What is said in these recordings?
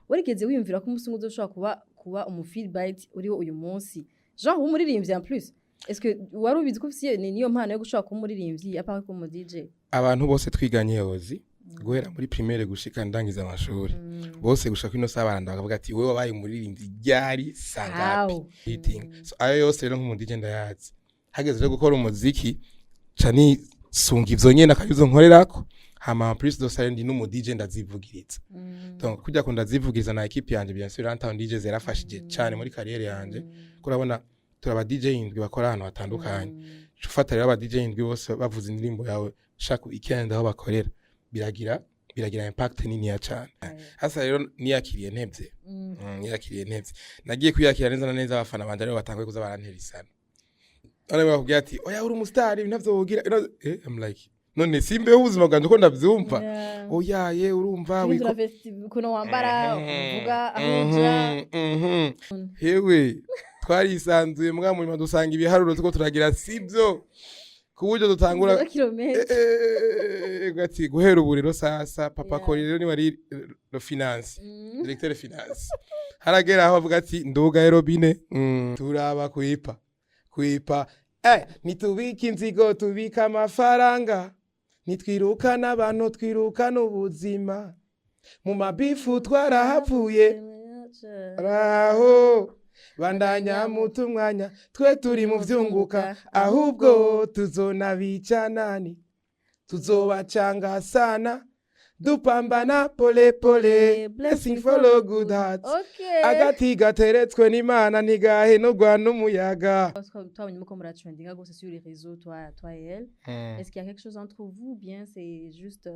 Warigeze wiyumvira ko umunsi umwe uzoshobora kuba umu Philbyte uriho uyu munsi, genre w'umuririmbyi en plus? Est-ce que wari ubizi ko ufise niyo mpano yo gushobora kuba umuririmbyi à part kuba umu DJ? Abantu bose twiganye yozi, guhera muri primaire gushika ndangiza amashuri, bose gushika ino saha baranda bakavuga ati: "Wewe wabaye umuririmbyi ryari, sangapi?" How? Hitting. So ayo yose rero nk'umu DJ ndayazi. Hageze rero gukora umuziki, ca nisunga ivyo nyene akabivyo nkorerako. Hama en plus de ça ndi n'umu DJ, ndazivugiriza. Donc kujya ko ndazivugiriza na équipe yanje, bien sûr Runtown DJs yarafashije cyane muri carrière yanje. Kurabona turaba DJ indwi bakora ahantu hatandukanye. Ufata rero aba DJ indwi bose bavuza indirimbo yawe chaque weekend aho bakorera, biragira impact niniya cyane. Hasa rero niyakiriye ntevye. Niyakiriye ntevye, nagiye kwiyakira neza na neza abafana banje rero batanguye kuza barantera isano. None bakubwira ati: "Oya, uri umustar, ibintu ntavyo wogira." I'm like, none simbeho ubuzima bwanje uko ndavyumva? Oya ye, urumva Hindura ukuntu wambara, uvuga, aho uja. Hewe, twarisanzuye mbwa munyuma dusanga ibiharuro tuko turagira sibyo, ku buryo dutangura 0 kilomètre. Ati guhera ubu rero sasa papa kori rero niwe ari le finance, directeur finance, haragera aho avuga ati: "Nduga robinet." Turaba kuipa kuipa, nitubika inzigo, tubika amafaranga, nitwirukana abantu, twirukana ubuzima, mu mabifu twarahapfuye raho bandanya muta umwanya, twe turi mu vyunguka, ahubwo tuzonabica nani, tuzobacanga sana, dupambana pole pole, blessing follow good heart. Agati gateretswe n'Imana ntigahenurwa n'umuyaga. Twabonye ko muratrendinga gose sur les réseaux, toi et elle. Est-ce qu'il y a quelque chose entre vous ou bien c'est juste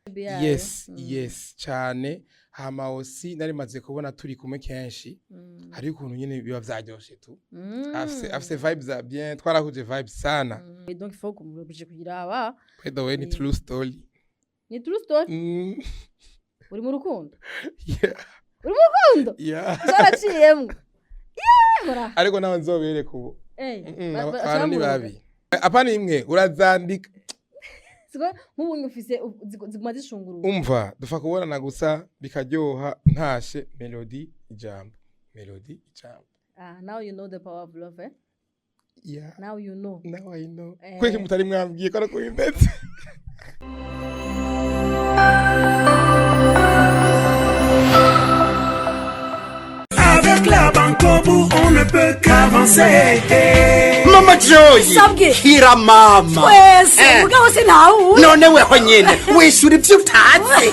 BA? Yes. Yes, cyane. Hama aussi nari maze kubona turi kumwe kenshi, hariho ukuntu nyine biba vyaryoshe tu. Afise vibes za bien, twarahuje vibes sana. Et donc il faut qu'on oblige kuyiraba. By the way, ni true story. Ni true story? Mm. Uri mu rukundo? Yeah. Uri mu rukundo? Yeah. Zaraciyemwo. Yeah, ariko nawe nzobereka ubu. Abantu Abantu ni babi, apana imwe urazandika. Siko nk'ubu ufise ziguma zishunguruka. Umva, dupfa kubonana gusa bikaryoha, ntashe melody ijambo, melody ijambo. Ah, now you know the power of love, eh? Yeah. Now you know. Now I know. Eh. Kweki mutari mwambwiye ko ariko bimeze. Avec la Bancobu, on ne peut qu'avancer. Mama Joy. Sabwe. Hira mama. Twese. Eh. Mugabo sinawuzi. None weho nyene wishura ibyo utazi.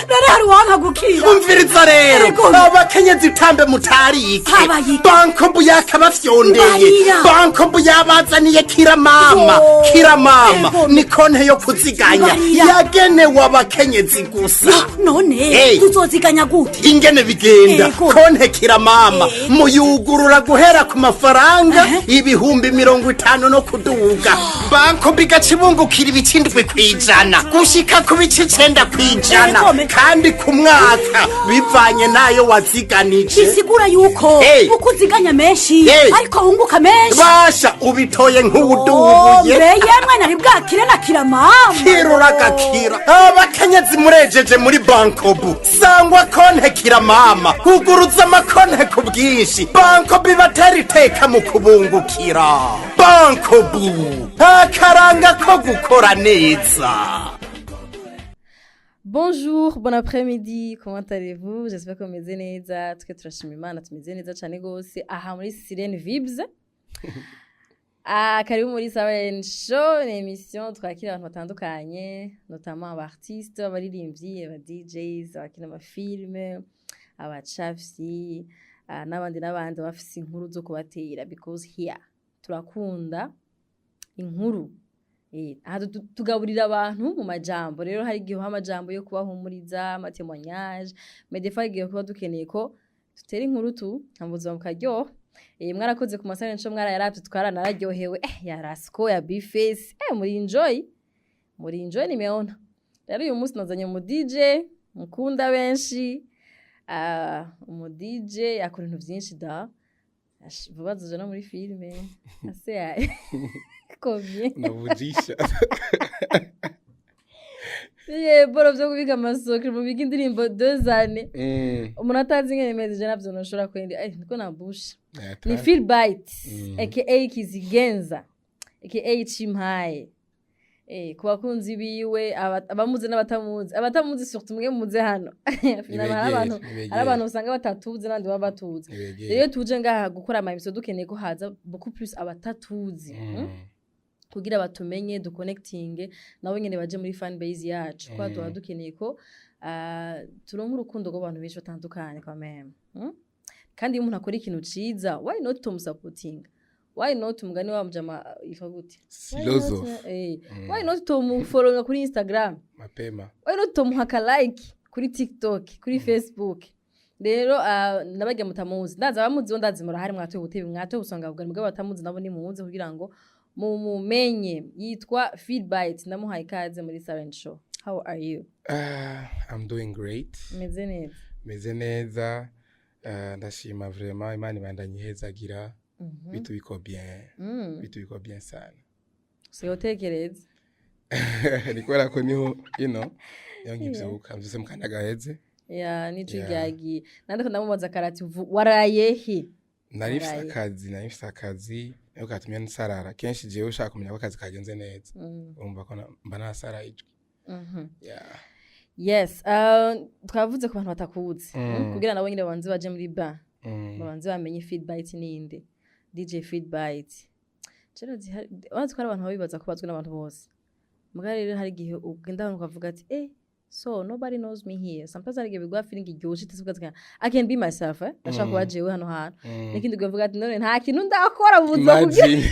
None hari uwanka gukira? Umviriza rero. Ego. Abakenyezi utambe mutarike. Habaye iki? Bankobu yakabafyondeye. Barira. Bankobu yabazaniye kira mama. Yo. Kira mama. Ego. Ni konte yo kuziganya Barira. yagenewe abakenyezi gusa. None Hey. tuzoziganya gute? Ingene bigenda? Ego. Konte kira mama Ego. muyugurura guhera ku mafaranga 50,000 no kuduga. Bankobu igaca ibungukira ibice 7% gushika ku bice 9% Ego. kandi ku mwaka, bivanye n'ayo waziganije. Bisigura yuko Hey. uko uziganya menshi Hey. ariko wunguka menshi. Basha, ubitoye nk'uwudubuye. Mbe yemwe, nari bwakire na kira mama. Kirura gakira, abakenyezi murejeje muri Bankobu. Sangwa konte kira mama, huguruza amakonte ku bwinshi. Bankobu ibatera iteka mu kubungukira. Bankobu, akaranga ko gukora neza. Bonjour, bon après-midi, comment allez-vous? J'espère que mumeze neza. Twe turashima Imana, tumeze neza cyane gose. Aha muri Siren Vibes. Ah, karibu muri Siren Show, ni émission twakira abantu batandukanye, notamment aba artistes, abaririmbyi, aba DJs, abakina amafilme, abacafyi, n'abandi n'abandi bafise inkuru zo kubatera, because here turakunda inkuru. Aha tugaburira abantu mu majambo. Rero hari igihe uha amajambo yo kubahumuriza, ama témoignage, mais des fois igihe kuba dukeneye ko tutera inkuru tu hama ubuzima bukaryoha. Mwarakoze ku masare nco mwarayaravye, twaranararyohewe, ya Rasco, ya Bface, muri enjoy, muri enjoy nimeona. Rero uyu munsi nazanye mu DJ mukunda benshi, umu DJ akora ibintu vyinshi da. Vuba azoja no muri filme ase yaye combien? Navujisha. Ye boro vyo kubika amasoko, mubika indirimbo 2 années. Umuntu atazi ingene meze, je navyo noshobora kwenda. Eh, niko nabusha. Ni Philbite, aka Kizigenza, aka Chimpaye. Ku bakunzi biwe, abamuzi n'abatamuzi, abatamuzi surtout mwe muze hano. Finalement, hari abantu, hari abantu usanga batatuzi n'abandi baba batuzi. Rero iyo tuje ngaha gukora ama episode, dukeneye ko haza beaucoup plus abatatuzi, Kugira batumenye, duconnectinge nabo nyene, baje muri fan base yacu, kwa tuba dukeneye ko turonka urukundo rw'abantu benshi batandukanye quand même, Kandi iyo umuntu akora ikintu ciza, why not tumusupporting? Why not? Umugani wa mujama yitwa gute? Why not, Philosophe. Why not tumufollowinga kuri Instagram? Mapema. Why not tumuha ka like kuri TikTok, kuri Facebook? Rero nabarya mutamuzi, ndazi abamuzi bo, ndazi murahari, mwatoye ubutebe, mwatoye ubusonga bugari, mugabo batamuzi nabo nimuze kugira ngo mumumenye. Yitwa Feedbite. Ndamuhaye ikaze muri Silent Show. How are you? I'm doing great. Meze neza? Meze neza. Ndashima vraiment, Imana ibandanye ihezagira. Bitu biko bien. Bitu biko bien sana. Usigaye utekereza. Ni kubera ko niho niho nkivyuka, mvyuse mu kanya gaheze. Ya nico. Ryagiye nandiko ndamubaza karati waraye he? Nari mfise Waraye. akazi, nari mfise akazi, niho katumye nsarara kenshi. Jewe ushaka kumenya ko akazi kagenze neza, urumva ko mba nasaraye ijwi. Yeah. Yes, twavuze ku bantu batakuzi, kugira nabo nyine babanze baje muri ba babanze bamenye Feedbite ninde, DJ Feedbite. Rero urazi ko hari abantu babibaza ko bazwi n'abantu bose. Muga rero hari igihe ugenda ahantu ukavuga ati: "Eh, so nobody knows me here." Sometimes hari igihe biguha feeling iryoshe, utese ukavuga ati: "I can be myself, eh, ndashaka kuba jewe hano hantu." N'ikindi ukavuga ati: "None nta kintu ndakora mu buzima kugira" Imagine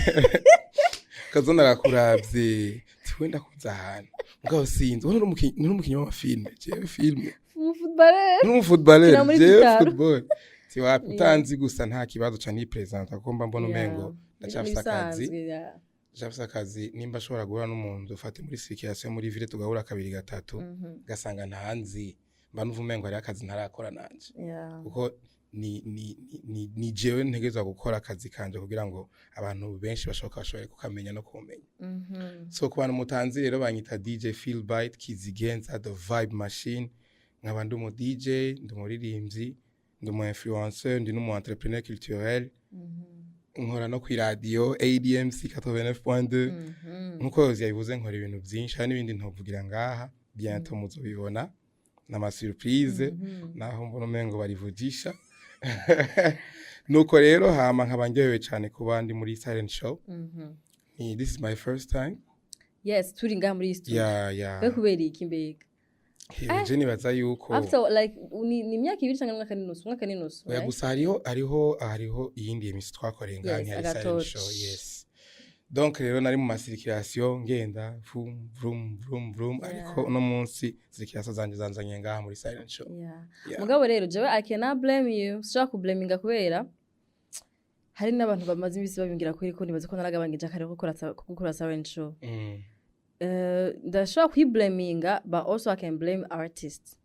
kazona arakuravye, tiwe ndakuza ahantu mugabo sinzi ubona uri umukinyi w'amafilme, jewe filme. Umufootballer. Uri umufootballer. Kina muri Jewe Vitaro. football tiwapi, utanzi gusa nta kibazo, ca nipresenta kuko mba mbona umengo ndacafise akazi. Ibisanzwe, yeah. Ndacafise akazi. Nimba ashobora guhura n'umuntu, dufate muri circulation, muri ville, tugahura kabiri gatatu, gasanga ntanzi, mba numva umengo hariho akazi ntarakora nanje, kuko ni jewe ntegerezwa gukora akazi kanje kugira ngo abantu benshi bashoboka bashobore kukamenya no kumenya. So ku bantu mutanzi rero, banyita DJ Philbite Kizigenza, the vibe machine. Nkaba ndi umu DJ, ndi umuririmbyi, ndi umu influenceur, ndi n'umu entrepreneur culturel. Nkora no ku radio ADMC 89.2. Nkuko yozi yabivuze, nkora ibintu byinshi, hari n'ibindi ntovugira ngaha, bientôt muzobibona n'ama surprise, naho mbona umengo barivugisha. Nuko rero hama nkaba ndyohewe cyane kuba ndi muri Silent Show. Ni this is my first time. Yes, turi ngaha muri iyi studio. Yeah. We kubera iki mbega? Hewe, je nibaza yuko After like ni imyaka 2 cyangwa umwaka n'inusu, umwaka n'inusu, Oya, right? gusa hariho iyindi emisi twakoreye ngaha, Yes, ntiyari Silent agatoki. Show. Yes, donc rero nari mu macirculation, ngenda vrum vrum vrum vrum, ariko uno munsi circulation zanje zanzanye ngaha muri Silent Show. Yeah. Mugabo rero jewe I cannot blame you, sinshobora kublaminga kubera hari n'abantu bamaze iminsi babimbwira kuri ko nibaza ko naragabanyije akarere ko gukora silent show. Ndashobora kwiblaminga, but also I can blame artists.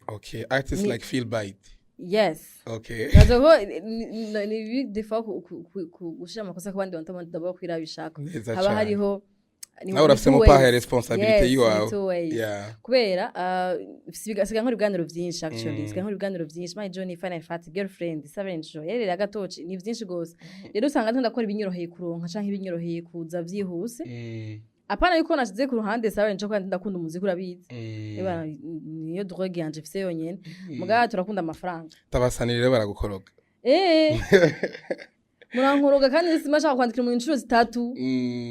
Okay, artists like Philbite. Yes. Okay. Nazo ko ni bibi des fois gushira amakosa ku bandi bantu d'abord kwirabishaka. Neza Haba cane. hariho Nawe urafisemo two part ya ways. responsabilité Yes, yiwawe. ni two ways. Kubera siga nkora ibiganiro vyinshi actually, siga nkora ibiganiro vyinshi, my journey, final fat girlfriend, seven show, yerera agatoci, ni vyinshi gose. Rero usanga ndiko ndakora ibinyoroheye kuronka canke ibinyoroheye kuza vyihuse. Apana yuko nashize ku ruhande seven show, kandi ndakunda umuziki, urabizi. Eba, niyo drogue yanje mfise yonyene. Mugabo turakunda amafaranga. Tabasanire rero baragukoroga. Murankoroga, kandi sima shaka kwandikira mu inshuro zitatu.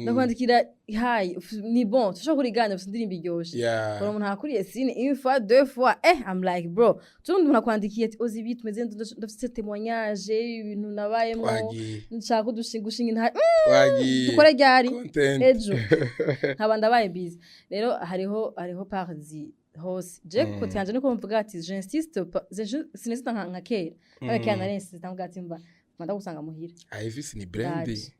Ndakwandikira: "Hi, ni bon, tushobora kurigana, ufite indirimbo iryoshe." Ubona umuntu akuriye sine une fois, deux fois, eh, I'm like: "Bro." Turundi umuntu akwandikiye ati: "Ozi bitu meze, ndafite témoignage, ibintu nabayemo." Twagiye. Nshaka udushinga gushinga inta Twagiye. Dukore ryari? Content. Ejo nkaba ndabaye busy. Rero hariho part zi hose. Je côté yanje niko mvuga ati j'insiste pas, sininsiste nka kera. Nka kera nari insiste, mvuga ati: "Mba ndagusanga muhira." Ivis ni brand. Ndaje.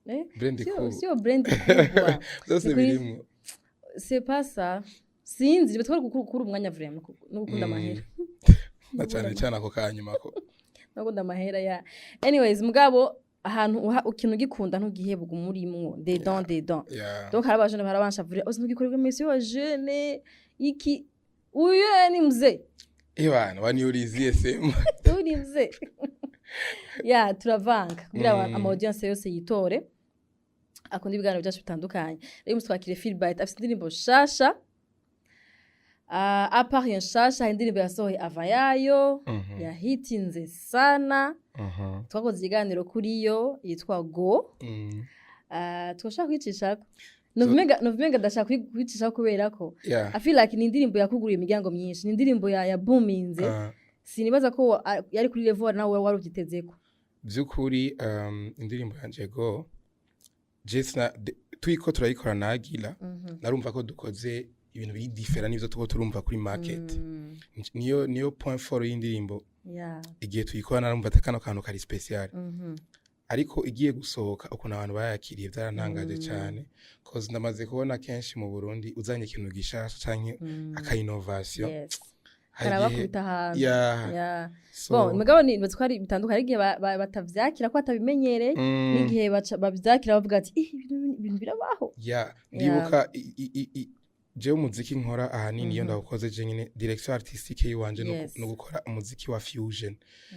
Eh? Brand Sio cool. Sio brand kubwa. Byose birimwo. C'est pas ça, sinzi bitwara gukura umwanya vraiment no gukunda amahera. Na cyane cyane ako kanyuma ko. No gukunda amahera ya. Anyways, mugabo Ahantu uha ikintu ugikunda, ntugiheba, uguma urimwo dedans dedans. Donc hari abajene barabanshavurira uzi ntugikorerwa émission wa jeune iki, uyu ni mzee. Ebana waniulizie sema. Uyu ni mzee ya turavanga kugira ama audience yose yitore akunda ibiganiro byacu bitandukanye. Rero umunsi twakiriye Philbyte, afite indirimbo nshasha. À part iyo nshasha, hari indirimbo yasohoye ava yayo yahitinze sana. Twakoze ikiganiro kuri yo yitwa Go. Twashaka kwicishako, novumenga ndashaka kwicishako kubera ko I feel like ni indirimbo yakuguriye imiryango myinshi, ni indirimbo ya boominze. Sinibaza ko yari kuri level nawe wari ubyitezeko. By'ukuri, indirimbo yanje Go, je turiko turayikora nagira narumva ko dukoze ibintu biri différent n'ivyo tuko turumva kuri market. Niyo point fort y'indirimbo. Igihe tuyikora narumva ati kano kantu kari spécial, ariko igiye gusohoka, ukuntu abantu bayakiriye byarantangaje cyane, cause ndamaze kubona kenshi mu Burundi uzanye ikintu gishasha canke aka innovation, hari igihe- karabakubita ahantu. So, Bon, mugabo nibaza ko ari bitandukanye. Hari igihe batavyakira ko batabimenyereye, n'igihe bavyakira bavuga ati: "Eh, ibintu birabaho." Ya, ndibuka jewe umuziki nkora ahanini iyo ndawukoze je nyine, direction artistique yiwanje no gukora umuziki wa fusion,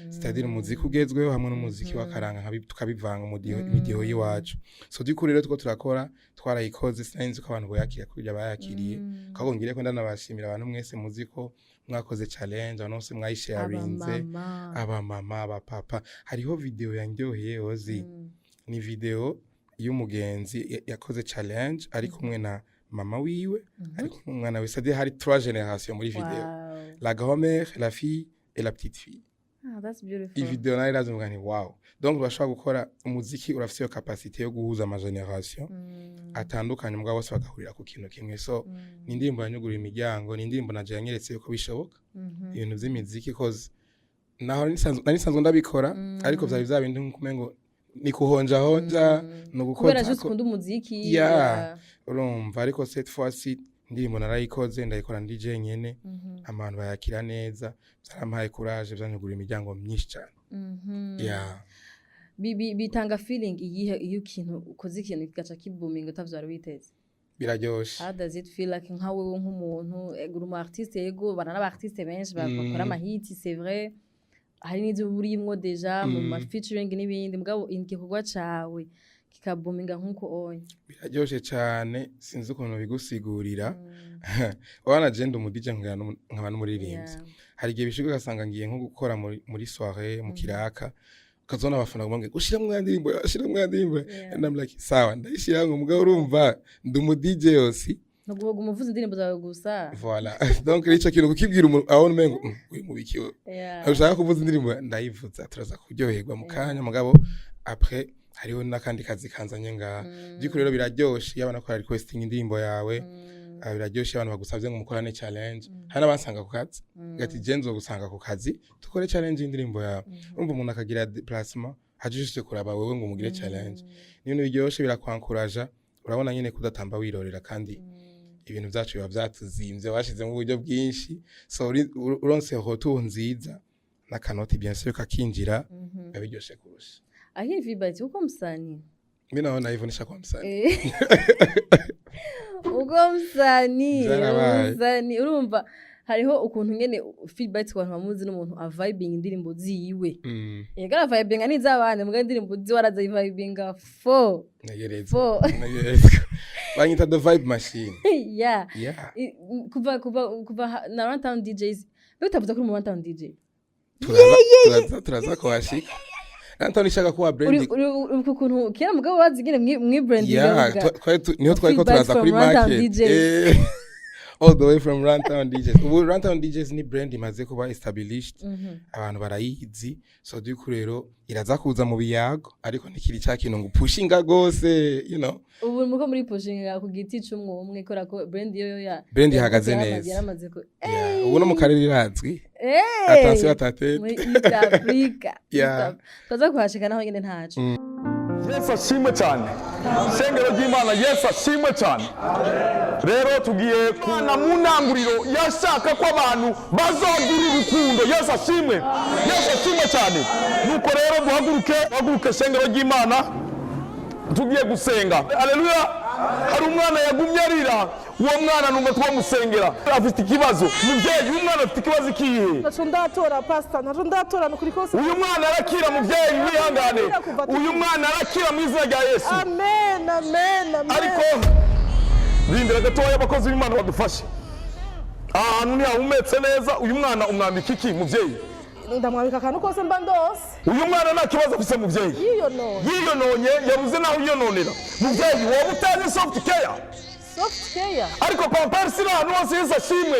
c'est-à-dire umuziki ugezweho hamwe n'umuziki w'akaranga, tukabivanga mu imidiho y'iwacu. So by'ukuri rero two turakora, twarayikoze, sinari nzi ko abantu boyakira kurya bayakiriye. Ahubwo ngire ko ndanabashimira abantu mwese muzi ko mwakoze challenge, abantu bose mwayisharinze. Abamama. Abamama, abapapa. Hariho video yanryoheye ozi, ni video y'umugenzi yakoze challenge ari kumwe na mama wiwe, ari kumwe n'umwana wiwe, c'est-à-dire hari trois générations muri video: la grand-mère, la fille et la petite fille. Ah, that's beautiful. Iyi video nayo iraza ni wow. Donc urashobora gukora umuziki, urafise iyo capacité yo guhuza ama génération atandukanye, mugabo bose bagahurira ku kintu kimwe. So ni indirimbo yanyuguriye imiryango, ni indirimbo naje yanyeretse yuko bishoboka ibintu vy'imiziki, cause naho nari nsanzwe ndabikora, ariko vyari vya bindi nkuko umengo ni kuhonja honja no kubera gukora juste ukunda umuziki. Urumva, ariko cette fois-ci indirimbo narayikoze, ndayikora ndi jenyene, abantu bayakira neza, vyarampaye courage, vyanyuguriye imiryango myinshi cyane. Bitanga feeling iyihe iyo ikintu ukoze, ikintu kigaca kibuminga utavyo wari witeze? Biraryoshe. How does it feel like nka wewe nk'umuntu, ego uri umu artiste, yego bana n'aba artiste benshi bakora amahiti, c'est vrai, hari n'ivyo urimwo déjà mu ma featuring n'ibindi, mugabo igikorwa cawe kikabuminga nk'uko onye? Biraryoshe cyane, sinzi ukuntu bigusigurira. Wana je ndi umu DJ, nkaba n'umuririmbyi. Hari igihe bishika ugasanga ngiye nko gukora muri soirée, mu kiraka, ukazona abafana ngo ushiramwo ya ndirimbo, ushiramwo ya ndirimbo. And I'm like, sawa, ndayishiramwo, mugabo urumva ndi umu DJ yose. Ntuguhoga umuvuza indirimbo zawe gusa. Voilà, donc ico kintu kukibwira umuntu abona umengo uri mubiki wewe?" Ushaka kuvuza indirimbo, ndayivuza, turaza kuryoherwa mu kanya, mugabo après hariho n'akandi kazi kanzanye ngaha. By'ukuri rero biraryoshe iyo abantu bakora requesting indirimbo yawe. Biraryoshe iyo abantu bagusavye ngo mukorane challenge. Hari n'abansanga ku kazi gati je nzogusanga ku kazi dukore challenge y'indirimbo yawe. Urumva umuntu akagira déplacement aje kuraba wewe ngo mugire challenge. Ni ibintu biryoshe, birakwankuraja, urabona nyene kudatamba wirorera, kandi ibintu vyacu biba vyatuzimvye, washizemo uburyo bwinshi. So uronse retour nziza n'akanoti bien sûr kakinjira, biba biryoshe kurusha. Lakini Philbyte, uko msanii. Mi naona hivyo, nishakuwa msanii. Uko msanii. Vyarabaye. Msanii, urumva hariho ukuntu nyene Philbyte ku bantu bamuzi n'umuntu avibing indirimbo ziwe. Yego, aravibinga n'iz'abandi, muga indirimbo ziwe arazivibinga fo. Ntegerezwa. Fo. Ntegerezwa, banyita the vibe machine. Kuva na Runtown DJs, mbega utavuze ko uri mu Runtown DJ? Turaza kuhashika. Anthony ishaka kuba brand. Uri ukuntu kera mugabo bazi nyene mwi branding. Niho twari ko Feedback turaza kuri from Runtown market. DJs. All the way from Runtown DJs. Ubu Runtown DJs ni brand imaze kuba established, abantu barayizi. So by'ukuri rero iraza kuza mu biyago, ariko ntikiri cya kintu ngo pushinga gose. Ubu muko muri pushinga ku giti c'umwe umwe, kora ko brand yo ya Brand ihagaze neza. Yaramaze ko Yeah, ubu no mu karere irazwi. Hey! Attention à ta tête. Muri East Africa. East Africa. Twaza kuhashika naho nyene ntaco. Yesu ashimwe cyane. Shengero ry'Imana, Yesu ashimwe cyane. Rero tugiye kuna mu ntanguriro yashaka ko abantu bazogira urukundo. Yesu ashimwe, Yesu ashimwe cyane. Nuko rero duhaguruke, duhaguruke, shengero ry'Imana, tugiye gusenga. Aleluya! Hari umwana yagumye arira. Uwo mwana numva twamusengera, afite ikibazo. Mubyeyi, umwana afite ikibazo ikihe? Ntaco ndatora, pastor, ntaco ndatora, nukuri kose. Uyu mwana arakira. Mubyeyi, wihangane, uyu mwana arakira mu izina rya Yesu. Amen, amen, amen. Ariko rindira gatoya, abakozi b'Imana badufashe. Aha hantu ntihahumetse neza. Uyu mwana umwambika iki, mubyeyi? Ndamwambika akantu kose mba ndose. Uyu mwana nta kibazo afise, mubyeyi. Yiyonona. Yiyononye, yabuze naho yiyononera. Mubyeyi, wowe utazi Soft Care? Soft Care. Ariko Pampers iri ahantu hose. Yesu ashimwe,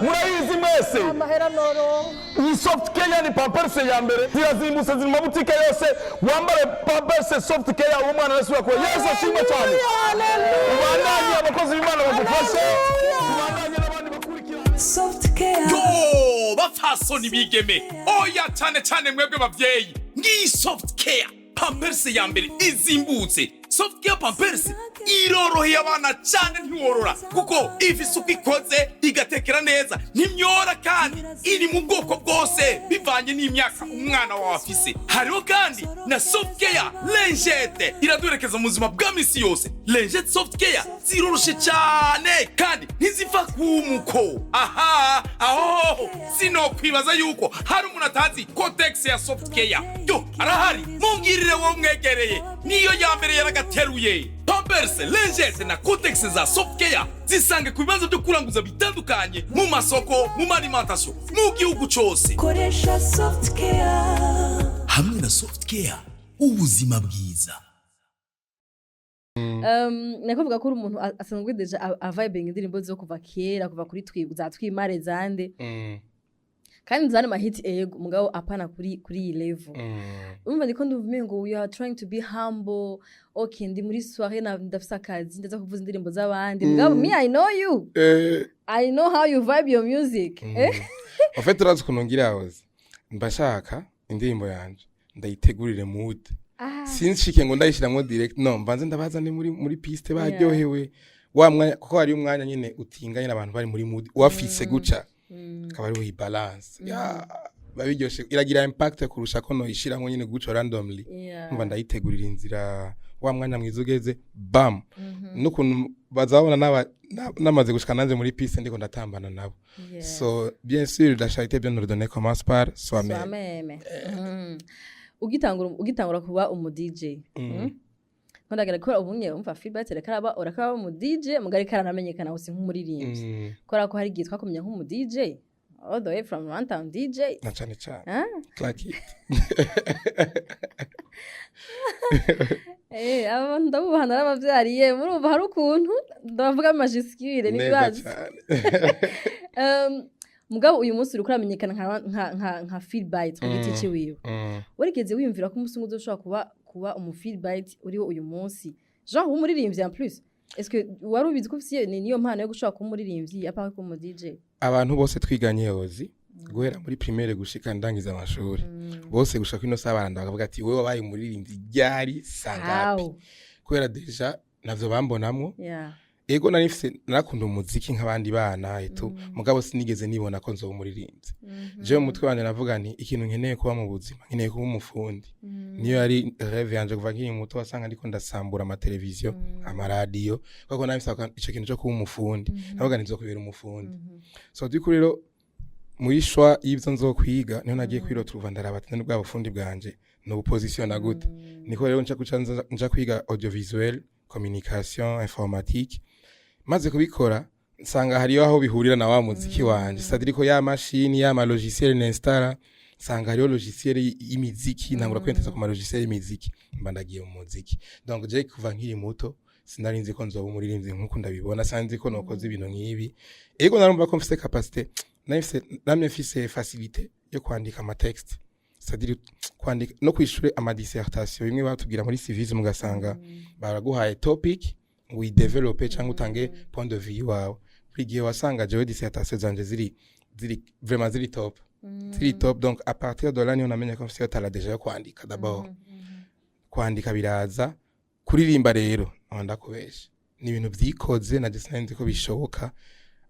murayizi mwese. Amahera noro. Iyi Soft Care ni Pampers ya mbere, zirazimbutse, ziri mu mabutike yose. Wambare Pampers Soft Care, uwo mwana wese urakora. Yesu ashimwe cyane. Ubandanye, abakozi b'Imana bagufashe, ubandanye n'abandi bakurikira. Soft Care. Yo, bapfasoni, bigeme, oya, cyane cyane mwebwe bavyeyi, ngiyi Soft Care Pampers ya mbere izimbutse. Soft Care Pampers iroroheye abana cyane, ntiworora kuko ifise uko ikoze, igatekera neza, ntimyora, kandi iri mu bwoko bwose bivanye n'imyaka umwana wawe afise. Hariho kandi na Soft Care lingette, iraduherekeza mu buzima bwa misi yose. Lingette Soft Care ziroroshe cyane kandi ntiziva kumuko. Aha aho sinokwibaza yuko hari umuntu atazi Kotex ya Soft Care. Yo, arahari, mumbwirire wowe umwegereye, niyo ya mbere yaragateruye. Pampers, lingette na Kotex za Soft Care zisange ku bibanza byo kuranguza bitandukanye, mu masoko, mu ma alimentation, mu gihugu cose. Koresha Soft Care. Hamwe na Soft Care, ubuzima bwiza. Nakuvuga ko uri umuntu asanzwe déjà avibing indirimbo zo kuva kera, kuva kuri twi za twimare zande, kandi zane mahiti, ego, mugabo apana kuri iyi level. Urumva, ndiko ndumva umengo you are trying to be humble. Okay, ndi muri soirée na ndafise akazi, ndaza kuvuza indirimbo z'abandi, mugabo me, I know you. I know how you vibe your music, eh? En fait, urazi ukuntu ngira hoze, mba nshaka indirimbo yanje ndayitegurire mood. Sinshike ngo ndayishiramwo direct, no mbanze ndabazane muri piste baryohewe wa mwanya, kuko hari umwanya nyine utinganye n'abantu bari muri mood wafise guca, akaba ariho iyi balance ya biba biryoshe, iragira impact kurusha ko noyishiramwo nyine guca randomly. Mba ndayitegurira inzira, wa mwanya mwiza ugeze, bam, n'ukuntu bazabona namaze gushika nanje muri piste ndiko ndatambana nabo. So bien sûr, la charité bien ordonnée commence par soi-même. Soi-même. Ugitangura kuba umu DJ, Nkundagera gukora ubunye, umva, feedback reka urakaba umu DJ, mugari karanamenyekana hose nk'umuririmbyi. Kubera ko hari igihe twakumenya nk'umu DJ all the way from Runtown DJ. Na cane cane. Ah? Clark it. Eh, abantu ndabubaha, narabavyariye, murumva hari ukuntu ndabavuga majuscule. Neza. N'ibibazo. Cane. Mugabo uyu munsi uriko uramenyekana nka Feedbite ku giti ciwiwe. Warigeze wiyumvira ko umunsi umwe uzoshobora kuba umu Feedbite uriwo uyu munsi, genre w'umuririmbyi en plus? Est-ce que wari ubizi ko ufise niyo mpano yo gushobora kuba umuririmbyi à part kuba umu DJ? Abantu bose twiganye yozi, guhera muri primaire gushika ndangiza amashuri, bose gushika kino saha baranda bakavuga ati: "Wewe wabaye umuririmbyi ryari, sangapi?" How? Kubera déjà navyo bambonamwo. Ego, nari mfise, narakunda umuziki nk'abandi bana etu, mugabo sinigeze nibona ko nzoba umuririmbyi. Jewe mu mutwe wanje navuga nti: "Ikintu nkeneye kuba mu buzima, nkeneye kuba umufundi." Niyo yari rêve yanje kuva nkiri muto. Wasanga ndiko ndasambura amateleviziyo, amaradiyo, kuko nari mfise ico kintu cyo kuba umufundi. Navuga nti: "Nzokubera umufundi." So by'ukuri rero, muri choix y'ivyo nzokwiga, niho nagiye kwiroturuva, ndaraba ati: "None bwa bufundi bwanje no bupositiona gute?" Niko rero nca kuca nja kwiga audiovisuel, communication, informatique. Maze kubikora, nsanga hariyo aho bihurira na wa muziki wanje, c'est-à-dire ko ya mashini, ya ma logiciel ninstara, nsanga hariyo logiciel y'imiziki, ntangura kwiyenteza ku ma logiciel y'imiziki, mba ndagiye mu muziki. Donc je kuva nkiri muto sinari nzi ko nzoba umuririmbyi nk'uko ndabibona, sinzi ko nokoze ibintu nk'ibi. Ego, narumva ko mfise capacité, nari namye mfise facilité yo kwandika ama texte, c'est-à-dire kwandika no kwishure ama dissertation, bimwe batubwira muri civisme, ugasanga baraguhaye topic ngo uyidevelope cyangwa utange point de vue iwawe. Buri gihe wasanga jewe dissertation zanje ziri vraiment ziri top, ziri top. Donc à partir de là niho namenye ko mfise talent déjà yo kwandika d'abord. Kwandika biraza, kuririmba rero aho ndakubesha ni ibintu vyikoze, naje sinari ko bishoboka.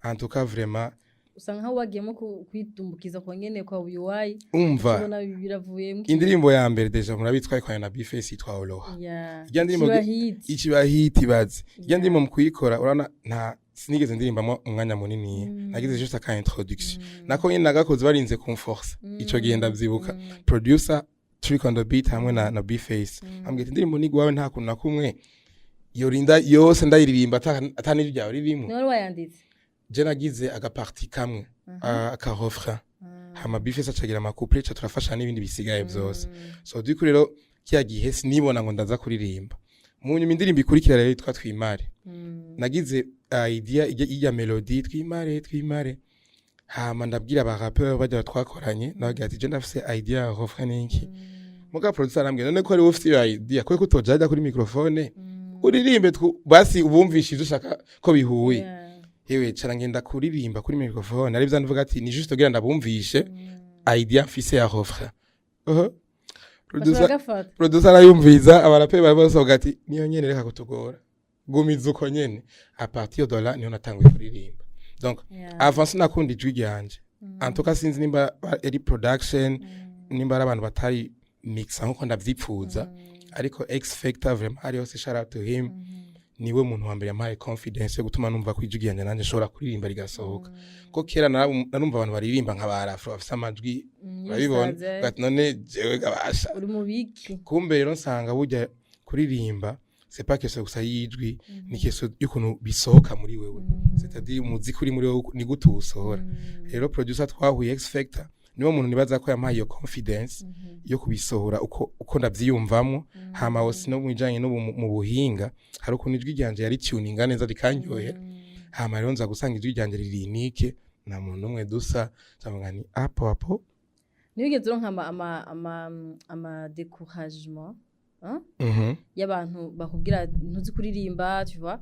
En tout cas, vraiment. Usanga nkaho wagiyemo kwitumbukiza kwa nyene kwa uyuwayi. Umva, ubona biravuyemo. Indirimbo ya mbere déjà murabitwaye kwa na B-Face yitwa Oloha. Irya ndirimbo Kiba hit. Ikiba hit, ibaze irya ndirimbo mu kuyikora, urabona nta sinigeze ndirimbamo umwanya munini, nagize juste aka introduction, nako nyine nagakoze barinze kumforce. Ico gihe ndavyibuka, producer Trick on the Beat hamwe na B-Face ambwira ati: "Indirimbo ni gwawe, nta kuntu na kumwe yorinda yose ndayiririmba ata n'ijwi ryawe ririmo." Niwe wari wayanditse? Je nagize agapartie kamwe, aka refrain, hama B-Face acagira amacouplets, ca turafasha n'ibindi bisigaye vyose. So du coup rero kiya gihe sinibona ngo ndaza kuririmba. Mu nyuma indirimbo ikurikira rero yitwa Twimare, nagize idea ijya melody "Twimare twimare", hama ndabwira aba rappeur bajya twakoranye, ndababwira ati: "Je ndafise idea ya refrain niki." Muga producer arambwira: "None ko ari wowe ufise iyo idea, ko kutoja ajya kuri microphone uririmbe basi ubumvishe ivyo ushaka ko bihuye?" Yewe, cara ngenda kuririmba kuri microphone, ari byo ndavuga ati ni juste kugira ndabumvishe idea mfise ya refrain. Bagafata. Producer arayumviza, abaraperi bari basohoka ati: "Niyo nyene, reka kutugora, gumiza uko nyene." À partir de là niho natanguye kuririmba. Donc avant sinakunda ijwi ryanje. En tout cas sinzi nimba ari production, nimba ari abantu batari mixa nkuko ndavyipfuza, ariko X Factor vraiment ari hose, shout out to him, niwe muntu wa mbere yampaye confidence yo gutuma numva ko ijwi ryanje nanjye nshobora kuririmba rigasohoka, ko kera narumva abantu baririmba nka ba Rafro bafise amajwi, urabibona. Yisaze. Ati: "None jewe gabasha?" Uri mu biki? Kumbe rero nsanga burya kuririmba c'est pas question gusa y'ijwi, ni question y'ukuntu bisohoka muri wewe, c'est-à-dire umuziki uri muri wewe ni gute uwusohora. Rero producer twahuye, X Factor, niwo muntu nibaza ko yampaye iyo confidence yo kubisohora uko ndavyiyumvamwo. Hama wose no mwijanye no mu buhinga, hari ukuntu ijwi ryanje yari tuninga neza rikanyohera. Hama rero nza gusanga ijwi ryanje riri unique, nta muntu n'umwe dusa, ndavuga ni apo apo. Ntiwigeze uronka ama découragement, hein? Y'abantu bakubwira ntuzi kuririmba, tu vois?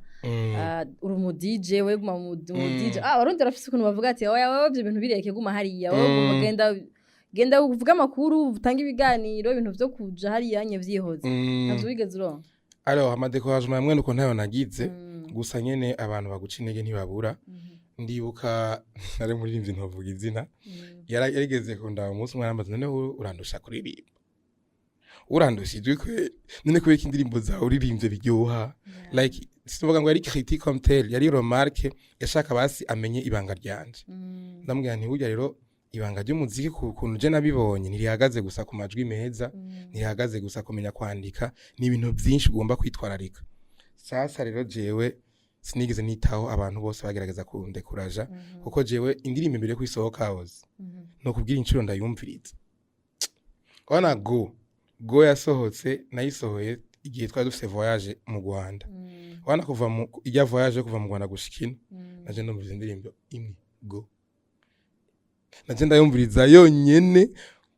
Ah, uri umu DJ, we guma mu DJ. Ah, abarundi barafise ukuntu bavuga ati: "Oya wewe, ivyo bintu bireke, guma hariya wowe, guma genda genda uvuge amakuru, utange ibiganiro, ibintu vyo kuja hariya nye vyihoze." Navyo wigeze uronka? Alors, amadécouragement yamwe nuko ntayo nagize, gusa nyene abantu baguca intege ntibabura. Ndibuka nari muririmbyi, ntovuga izina, yarigeze kundaba umunsi umwe arambaza: "None wowe urandusha kuririmba, urandusha ijwi kwe, none kubera ko indirimbo zawe uririmbye biryoha?" Like, sinovuga ngo yari critique comme tel, yari remarque yashaka basi amenye ibanga ryanje. Ndamubwira nti: "Burya rero ibanga ry'umuziki, ku kuntu je nabibonye, ntirihagaze gusa ku majwi meza, ntirihagaze gusa kumenya kwandika, ni ibintu byinshi ugomba kwitwararika." Sasa rero jewe sinigeze nitaho abantu bose bagerageza kundekuraja, kuko jewe indirimbo imbere yo kwisohoka hoze no kubwira inshuro ndayumviriza. Wana go yasohotse, nayisohoye igihe twari dufise voyage mu Rwanda. Wana kuva mu ijya voyage yo kuva mu Rwanda gushika ino, naje ndumviriza indirimbo imwe go, naje ndayumviriza yonyene,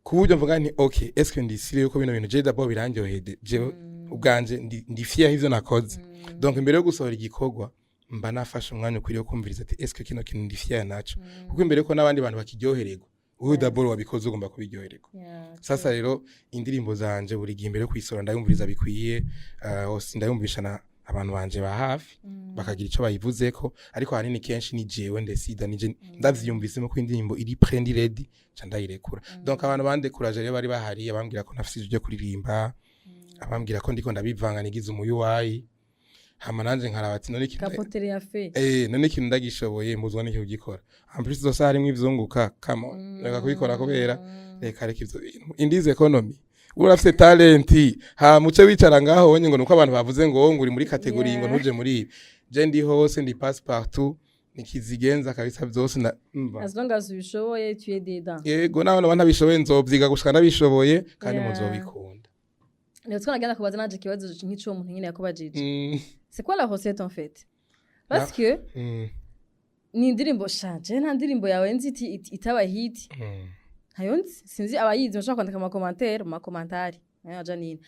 ku buryo mvuga nti: "Okay, est-ce que ndisire yuko bino bintu je d'abord birandyoheye, jewe ubwanje ndi fier y'ivyo nakoze?" Donc imbere yo gusohora igikorwa mba nafashe umwanya ukwiriye wo kumviriza ati: "Est-ce que kino kintu ndi fier naco?" Kuko imbere yuko n'abandi bantu bakiryohererwa, wowe d'abord wabikoze ugomba kubiryohererwa. Sasa rero indirimbo zanje buri gihe imbere yo kuyisohora ndayumviriza bikwiye, hose ndayumvisha na abantu banje ba hafi, bakagira ico bayivuzeko. Ariko ahanini kenshi ni jewe ndesida, nije ndavyiyumvisemo ko indirimbo iri prêt, ndi ready, ca ndayirekura. Donc abantu bandekuraje rero bari bahari, abambwira ko ntafise ijwi ryo kuririmba, abambwira ko ndiko ndabivanga nigize umuyuwayi. Hama nanje nkaraba ati: "None ikintu Kapotere ya fe." None ikintu ndagishoboye, mbuzwa n'iki kugikora? En plus zose harimwo ivyunguka, come on, reka kubikora kubera reka ivyo bintu. In this economy urafise talent, ha muce wicara ngaho wonye ngo nuko abantu bavuze ngo uri muri catégorie ngo ntuje muri ibi. Je ndi hose, ndi passe partout, nikizigenza kabisa vyose na mva. As long as ubishoboye, tu es dedans. Yego, naho naba ntabishoboye nzovyiga gushika ndabishoboye, kandi muzobikunda. Rero twanagenda kubaza nanje ikibazo nk'ico muntu nyine yakubajije. C'est quoi la recette en fait? Parce que ni indirimbo shanje, nta ndirimbo yawe nzi itaba hit. Ntayo nzi, sinzi abayizi bashobora kwandika mu macommentaires, mu macommentaires. Nayo Janine.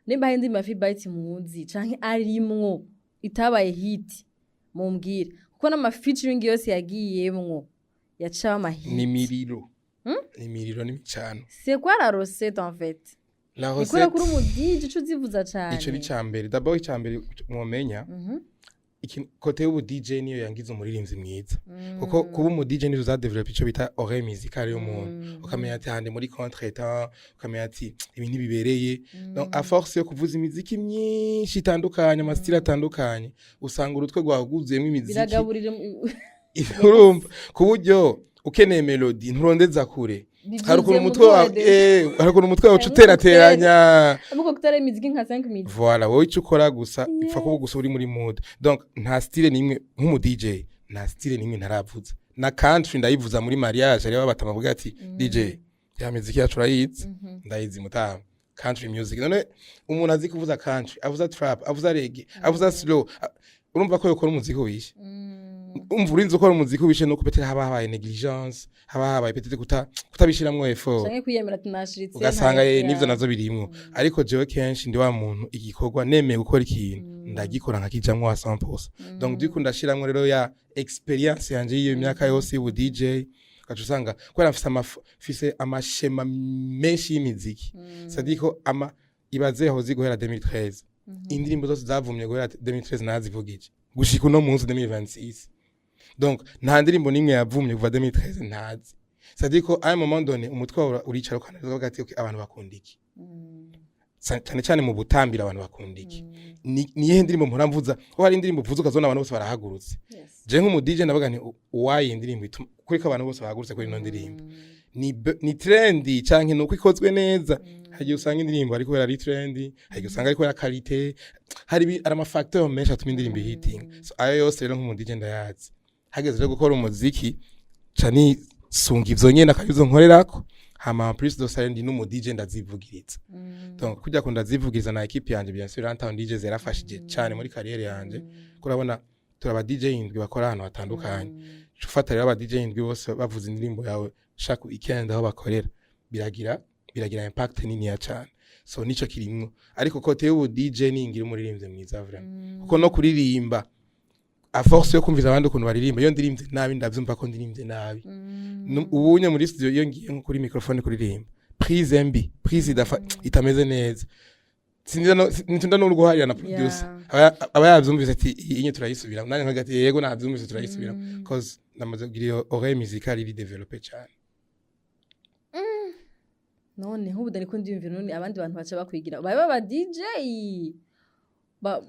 Nimba hari indirimbo ya Feedbite muzi canke arimwo itabaye hit, mumbwire. Kuko n'ama featuring yose yagiyemwo yacaho ama hit. Ni miriro, ni miriro n'imicano. C'est quoi la recette en fait? La Ni kubera ko uri recette, umu DJ uca uzivuza cane? Ico ni icambere. D'abord, icambere mwomenya, côté y'ubu DJ niyo yangiza umuririmbyi mwiza, kuko kuba umu DJ nizo za développe ico bita oreille musicale y'umuntu, ukamenya ati hande muri contretemps, ukamenya ati ibi ntibibereye. Donc à force yo kuvuza imiziki myinshi itandukanye, ama style atandukanye, usanga urutwe rwawe rwuzuyemo imiziki. Biragaburira. Urumva, ku buryo ukeneye melody nturondeza kure, hari ukuntu umutwe wawe hari ukuntu umutwe wawe uca uterateranya. Amuko kutara imiziki nka 5 minutes. Voilà, wowe icyo ukora gusa, ipfa kuba gusa uri muri mood. Donc nta style nimwe, nk'umu DJ nta style nimwe ntaravuza. Na country ndayivuza muri mariage. Hariho batama bavuga ati: "DJ, ya miziki yacu urayizi?" "Ndayizi mutama." Country music. None umuntu azi kuvuza country, avuza trap, avuza reggae, avuza slow, urumva ko yokora umuziki wishe? Umva, urinze ukora umuziki wishe nuko peut-être haba habaye négligence, haba habaye peut-être kutabishiramwo effort. Canke kwiyemera ati nashiritse. Ugasanga nivyo navyo birimwo. Ariko jewe kenshi ndi wa muntu, igikorwa nemeye gukora ikintu, ndagikora nkakijamwo wa 100%. Donc du coup ndashiramwo rero ya expérience yanje y'iyo myaka yose y'ubu DJ, ugaca usanga kubera mfise ama schéma menshi y'imiziki, c'est-à-dire ko ama ibaze hozi guhera 2013, indirimbo zose zavumye guhera 2013 nazivugije gushika uno munsi 2026. Donc nta ndirimbo n'imwe yavumye kuva 2013 ntazi. C'est-à-dire ko à un moment donné umutwe wawe uricara ukanaliza, ukavuga ati: "Okay, abantu bakunda iki?" Cyane cyane mu butambira, abantu bakunda iki? Ni iyihe ndirimbo mpora mvuza? Ko hari indirimbo uvuza ukazona abantu bose barahagurutse. Je nk'umu DJ ndavuga nti: "Uwayi indirimbo ituma kuri ko abantu bose bahagurutse kuri ino ndirimbo ni trendy canke nuko ikozwe neza?" Hari igihe usanga indirimbo ariko ari trendy, hari igihe usanga ariko ari qualité, hari ama facteur menshi atuma indirimbo hitinga. So ayo yose rero nk'umu DJ ndayazi. Hageze rero gukora umuziki, ca nisunga ivyo nyene, akabivyo nkorerako. Hama en plus de ça ndi n'umu DJ ndazivugiriza. Donc kujya ko ndazivugiriza na équipe yanje, bien sûr Runtown DJs yarafashije cyane muri carrière yanje. Kurabona turaba DJ indwi bakora ahantu hatandukanye. Ufata rero aba DJ indwi bose bavuza indirimbo yawe chaque weekend aho bakorera, biragira impact nini ya cyane. So nico kirimwo. Ariko côté y'ubu DJ ningira umuririmbyi mwiza vraiment, kuko no kuririmba, à force yo kumviza abandi ukuntu baririmba, iyo ndirimbye nabi ndavyumva ko ndirimbye nabi. Ubunye muri studio, iyo ngiye nko kuri microphone kuririmba, prise mbi, prise itameze neza, sintinda no guharira na producer. Aba yavyumvise ati: "Iyi inye turayisubira." Nanjye nkaga ati: "Yego, navyumvise, turayisubira," cause namaze kugira iyo oreille musicale iri développée cyane. None nk'ubu ndari ndiyumvira, none abandi bantu baca bakwigira babe baba DJ ba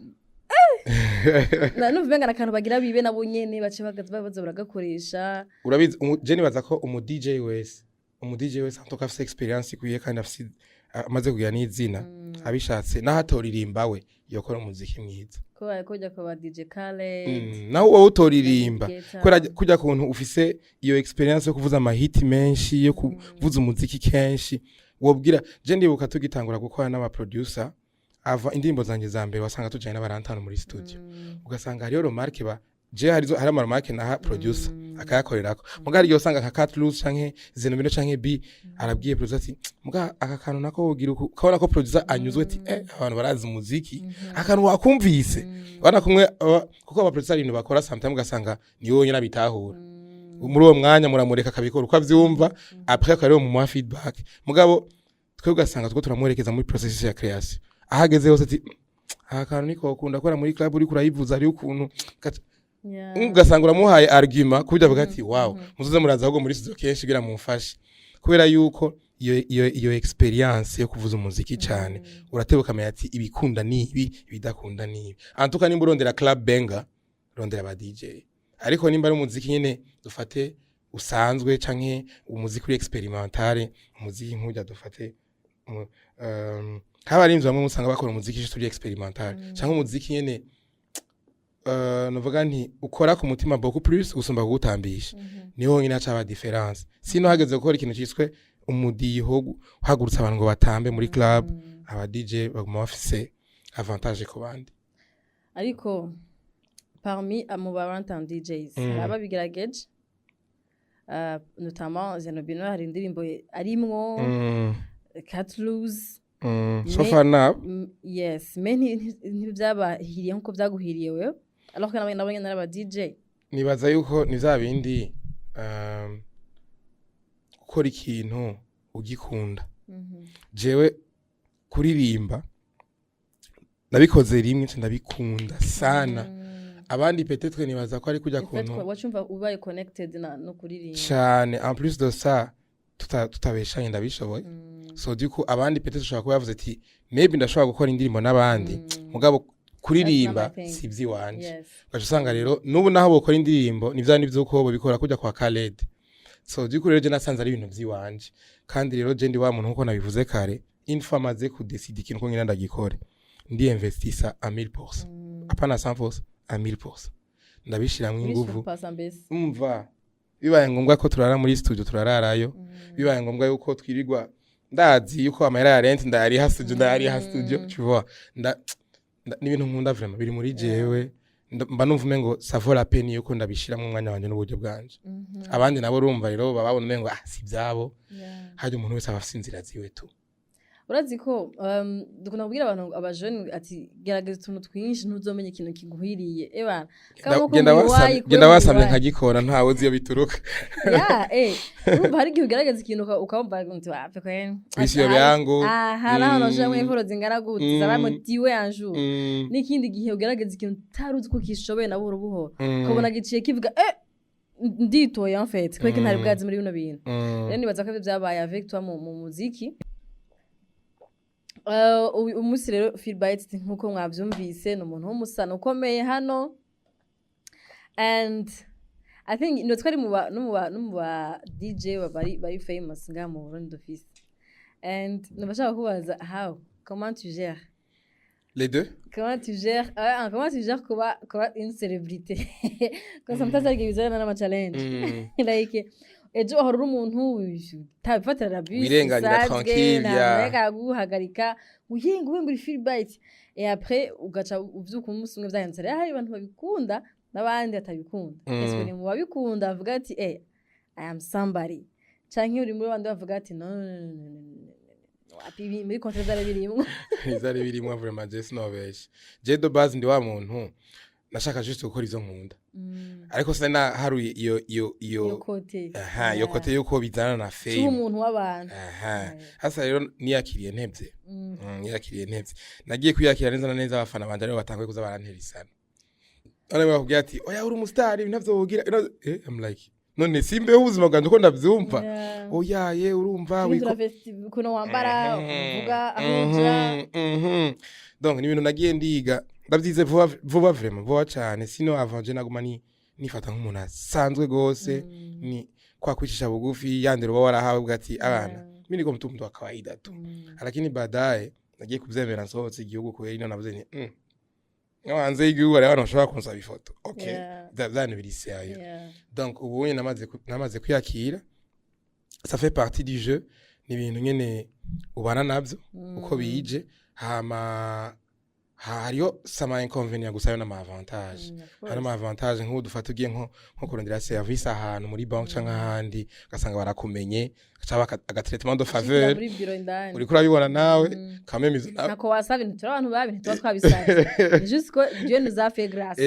na numva umenga akantu bagira bibe nabo nyene bace baza baragakoresha. Urabizi, je nibaza ko umu DJ wese en tout cas afise expérience ikwiye kandi afise amaze kugira n'izina, abishatse naho atoririmba, we yokora umuziki mwiza. Ko bariko kujya kwa ba DJ Khaled. Naho wowe utoririmba, Guetta. kubera kujya kuntu ufise iyo expérience yo kuvuza amahiti menshi, yo kuvuza umuziki kenshi, wobwira. Je ndibuka tugitangura gukora n'aba producer, ava indirimbo zanje za mbere wasanga tujanye n'abarantano muri studio, ugasanga hariyo remarque ba je hari ama remarque naha producer akayakorerako. Muga hari igihe usanga nka Cat Loose canke Zenomino canke B arabwiye producer ati: "Muga aka kantu nako wogira uku." Ukabona ko producer anyuzwe ati: "Abantu barazi umuziki, akantu wakumvise." Ubona kumwe kuko aba producer hari ibintu bakora sometimes ugasanga ni wowe nyine abitahura muri uwo mwanya, muramureka akabikora uko avyumva, après akaba mu feedback. Mugabo twe ugasanga two turamwerekeza muri processus ya création, ahageze hose ati: "Aka kantu niko ukunda gukora muri club, uriko urayivuza hariho ukuntu Ugasanga uramuhaye argument kuburyo avuga ati: "Wow, muzoze muraza ahubwo muri studio kenshi kugira mumfashe," kubera yuko iyo expérience yo kuvuza umuziki cyane, urateba ukamenya ati ibikunda ni ibi, ibidakunda ni ibi. Antuka nimba urondera club banger, rondera aba DJ. Ariko nimba ari umuziki nyene dufate usanzwe canke umuziki uri expérimental, umuziki nk'urya dufate nk'abarimvyi bamwe usanga bakora umuziki juste uri expérimental, canke umuziki nyene novuga nti ukora ku mutima beaucoup plus gusumba kuwutambisha, niho honyine haca haba différence. Sino hageze gukora ikintu ciswe umudiho, uhagurutsa abantu ngo batambe muri club, aba DJ baguma bafise avantage ku bandi. Ariko parmi mu ba Runtown DJs hari ababigerageje, notamment Zenobino, hari indirimbo arimwo, Cat Loose. So far now. Yes, mais ntibyabahiriye nkuko byaguhiriye wewe, alors que nabo nyene ari aba DJ. Nibaza yuko ni vya bindi, gukora ikintu ugikunda. Jewe Kuririmba nabikoze rimwe, nca ndabikunda sana. Abandi peut-être nibaza ko ari kujya En fait, kuntu wacumva ubaye connected na no kuririmba. Cyane. En plus de ça, tutabeshanye, ndabishoboye. So du coup, abandi peut-être ushobora kuba yavuze ati maybe ndashobora gukora indirimbo n'abandi, mugabo kuririmba That's not my thing. si iby'iwanje. Ugaca usanga rero n'ubu naho bokora indirimbo ni vya n'ivyuko bobikora kujya kwa Khaled. So du coup rero je nasanze ari ibintu vy'iwanje. Kandi rero je ndi wa muntu, nkuko nabivuze kare, une fois maze kudécider ikintu ko ngenda ndagikore, ndi investisa à 1000%, apana 100%, à 1000%, ndabishiramwo inguvu. Urisuppasa mbese. Umva, bibaye ngombwa ko turara muri studio, turararayo. Bibaye ngombwa yuko twirirwa, ndazi yuko amahera ya rent ndayariha studio, ndayariha studio, tu vois. Ni ibintu nkunda vraiment, biri muri jewe. Mba numva umengo ça vaut la peine yuko ndabishiramo umwanya wanje n'uburyo bwanje. Abandi nabo urumva rero baba babona umengo ah, si ibyabo. Harya umuntu wese aba afise inzira ziwe tu. Urazi ko dukunda kubwira abantu, abajene, ati gerageza utuntu twinshi, ntuzomenya ikintu kiguhiriye ebana. Genda wasamye, genda wasamye nkagikora, ntawe uzi iyo bituruka. Ya, urumva hari igihe ugerageza ikintu ukamva uti wapi kwen. Bisi yangu. Aha naho noshira mu efforts zingana gute, ça va motiver un jour. N'ikindi gihe ugerageza ikintu utari uzi ko kishoboye na buhoro buhoro, ukabona giciye kivuga nditoye en fait, kubera ko ntari bwazi muri bino bintu. Rero nibaza ko ivyo vyabaye avec toi mu muziki. Uyu munsi rero Philbyte, nkuko mwavyumvise, ni umuntu w'umusana ukomeye hano, and I think no twari mu ba no mu ba DJ bari famous ngaha mu Burundi d'office, and nabashaka kubaza how comment tu gères. Les deux. Comment tu gères, comment tu gères kuba une célébrité? Because sometimes hari igihe bizana n'ama challenge, like ejo wahora uri umuntu utabifatira la bus Wirenganira isanzwe, tranquille, nta muntu aguhagarika uhinga uhinga uri Philbyte, et après ugaca uvyuka umunsi umwe vyahindutse. Rero hari abantu babikunda n'abandi batabikunda. Ese uri mu babikunda bavuga ati I am somebody, canke uri muri bandi bavuga ati no, no, no, no, no, no, no, wapi, ibi muri contrat vyari birimwo? Vyari birimwo vraiment. Je sinobeshe, je de base ndi wa muntu nashaka juste gukora ivyo nkunda, ariko sinaharuye iyo iyo côté. Aha, iyo côté yuko bizana na tuba fame. Umuntu w'abantu. Aha, hasa rero niyakiriye ntevye. Niyakiriye ntevye, nagiye kwiyakira neza na neza abafana banje aribo batanguye kuza barantera isano. None bakubwira ati oya, uri umustar, ibintu ntavyo wogira. I'm like, none simbeho ubuzima bwanje uko ndavyumva? Oya ye, urumva Guhindura ukuntu wambara, uvuga, aho uja. Donc ni ibintu nagiye ndiga, ndavyize vuba vuba, vraiment vuba cane. Sino avant je naguma ni nifata nk'umuntu asanzwe gose, ni kwa kwicisha bugufi yandera uba warahawe, uvuga ati abana, mimi niko mtu wa kawaida tu. Lakini baadaye nagiye kuvyemera nsohotse igihugu, kubera ino navuze nti nko hanze y'igihugu hariho abantu bashobora kunsaba ifoto, okay. Vya biri sérieux. Donc ubu namaze kwiyakira, ça fait partie du jeu, ni ibintu nyene ubana navyo uko bije. Hama hariyo sama inconvénient gusa, ayo n'ama avantage. Of Hari ama avantage, nk'ubu dufata ugiye nko kurondera service ahantu muri bank canke ahandi, ugasanga barakumenye, gaca aga traitement de Ushikira faveur. Muri biro indani. Uriko urabibona nawe quand même izo Ntako wasaba ibintu, turi abantu babi, ntituba twabisabye. Ni juste que Dieu nous a fait grâce.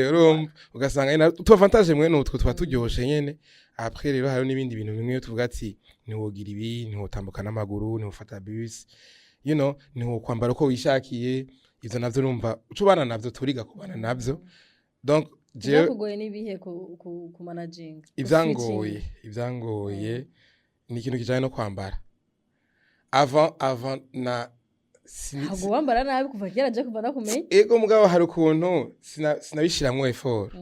Urumva ugasanga nyene utu avantage mwene utwo tuba turyoshe nyene. Après rero hariho n'ibindi bintu bimwe tuvuga ati ntiwogira ibi, ntiwotambuka n'amaguru, ntiwofata bus, ntiwokwambara uko wishakiye. Ivyo navyo urumva uca ubana navyo, turiga kubana navyo. Donc jewe Byakugoye n'ibihe ku managing? Ivyangoye ni ikintu kijanye no kwambara. Avant na Ntabwo wambara nabi kuva kera, je kuva nakumenya. Ego, mugabo hari ukuntu sinabishiramwo effort.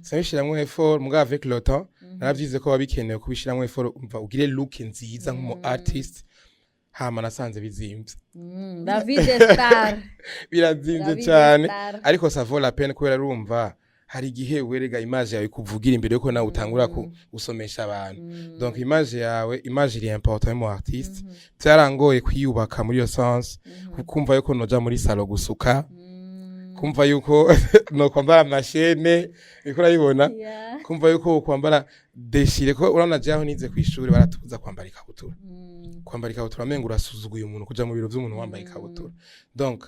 Sinabishiramwo effort, mugabo avec le temps naravyize ko bikenewe kubishiramwo effort, umva ugire look nziza nk'umu artist. Hama nasanze bizimvye. David Star. Birazimvye David cane. Star. Ariko ça vaut la peine, kubera urumva hari igihe werega image yawe kuvugira imbere yuko nawe utangura gusomesha abantu. Donc image yawe, image iri important mu artiste. Byarangoye kwiyubaka muri iyo sens, kumva yuko noja muri salon gusuka, kumva yuko no kwambara ama chaînes, niko urabibona. Kumva yuko kwambara déchiré, ko urabona jaho nize kwishuri baratubuza kwambara ikabutura. Kwambara ikabutura amengo urasuzuguye umuntu, kuja mu biro vy'umuntu wambaye ikabutura. Donc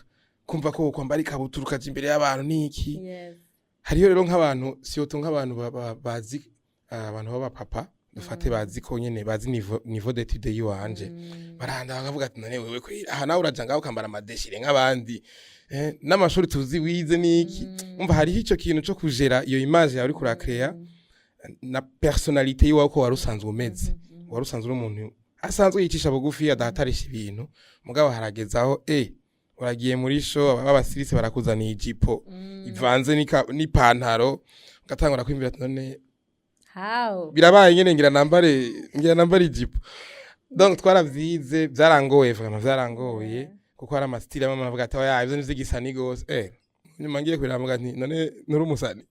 kumva ko kwambara ikabutura ukaja imbere y'abantu niki. Hariyo rero nk'abantu, surtout nk'abantu bazi, abantu b'abapapa Dufate bazi ko nyene bazi niveau d'étude yiwanje, baranda bakavuga ati: "None wewe kweri aha nawe uraja ngaho ukambara ama déchirés nk'abandi, n'amashuri tuzi wize niki?" Umva, hariho ico kintu co kujera iyo image yawe uriko urakreya na personnalité yiwawe, ko wari usanzwe umeze, wari usanzwe uri umuntu asanzwe yicisha bugufi, adahatarisha ibintu. Mugabo haragezaho uragiye muri show, b'abasirise barakuzaniye ijipo ivanze n'ipantaro, ugatangura kwiyumvira ati: "None How? birabaye nyene, ngira nambare ijipo?" Donc twaravyize, byarangoye, vraiment byarangoye, kuko hari ama styles amwe avuga ati: "Oya, ivyo nivyigisani gose." Nyuma ngiye kubiraba nti: "None nturi umusani?"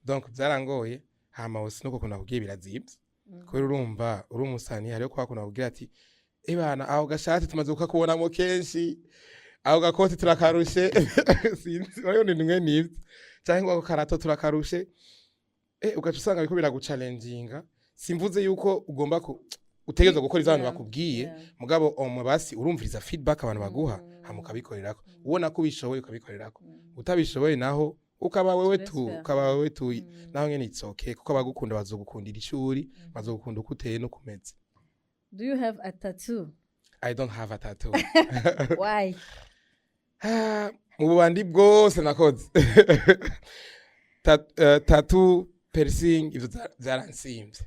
Donc byarangoye. Hama wose nuko kuntu nakubwiye birazimvye, kubera urumva uri umusani, hariho kwa kuntu nakubwira ati: "Ebana, aho gashati tumaze kukakubonamo kenshi, aho gakoti turakarushe." Sinzi, urabona ibintu mwe nivyo, canke ngo: "Ako karato turakarushe." Ugaca usanga biriko biraguchallenginga. Simvuze yuko ugomba ku utegerezwa gukora ivyo abantu bakubwiye, mugabo omwe basi urumviriza feedback abantu baguha, hama ukabikorerako. Ubona ko ubishoboye ukabikorerako, utabishoboye naho ukaba wewe tu Transfer. ukaba wewe tu, naho nyene it's okay, kuko abagukunda bazogukundira ishuri, bazogukunda uko uteye no kumeze. Do you have a tattoo? I don't have a tattoo. Why? Ah, mu bubandi bwose nakoze, tattoo, piercing, ivyo vyaransimvye.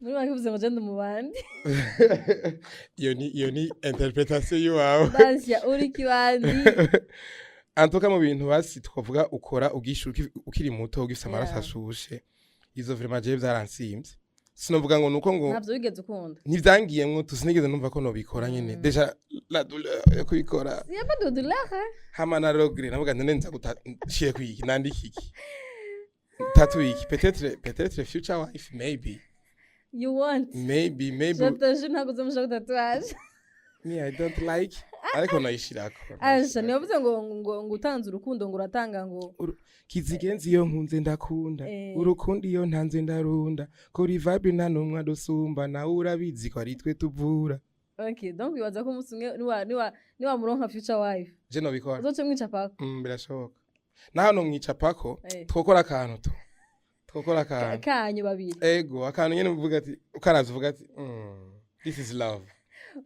Muri make uvuze ngo je ndi umubandi. Iyo ni interpretation yiwawe. Dasya uri kibandi. Antuka mu bintu basi twavuga ukora ugisha ukiri muto, ugifise amaraso ashushe, izo vraiment jewe vyaransimvye. Sinovuga ngo nuko ngo Ntabyo wigeze ukunda. Ntivyangiyemwo tu, sinigeze numva ko nobikora nyene. Déjà la douleur yo kubikora. Y a pas de douleur, hein? Hama na regret, navuga none nza guta nshire kwiki, nandika iki, tattoo iki? Peut-être future wife, maybe. You want? Maybe, maybe. Je te jure, ntabwo uzomusha tatouage. Me, I don't like, ariko nayishirako. Asha ntiwavuze ngo utanze urukundo ngo uratanga ngo Kizigenza iyo nkunze ndakunda. Urukundo iyo ntanze ndarunda, kuri vibe nta numwe adusumba, nawe urabizi ko ari twe tuvura. Okay, donc wibaza ko umunsi umwe niwa muronka future wife, Je nobikora. uzoce mwica pako? Birashoboka, na hano mwicapako. Twokora akantu tu, twokora akantu. Kanyu babiri. Ego, akantu nyene uvuga ati, ukaravye uvuga ati: "This is love."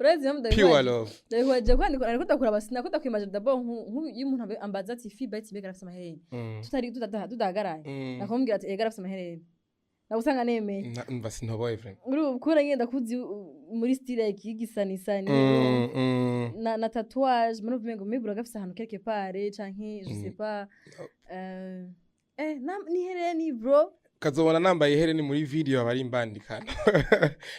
Urazi impamvu Pure ndabikwaje? love. Ndabikwaje ko ndiko nariko ndakura basi nako ndakwimaje d'abord nk'uyu umuntu ambaza ati: "Feedback, mbega arafise amahereni?" Tutari tudahagaraye, nakamubwira ati: "Ega arafise amahereni." Nagusanga nemeye. Mva sintoboye vraiment. Uri kubera ngenda kuzi muri style y'igisanisani na tatouage muri uvuga ngo maybe uragafise ahantu quelque part canke je sais pas, ni hereni bro. Kazobona nambaye ihereni muri video, aba ari imbandikano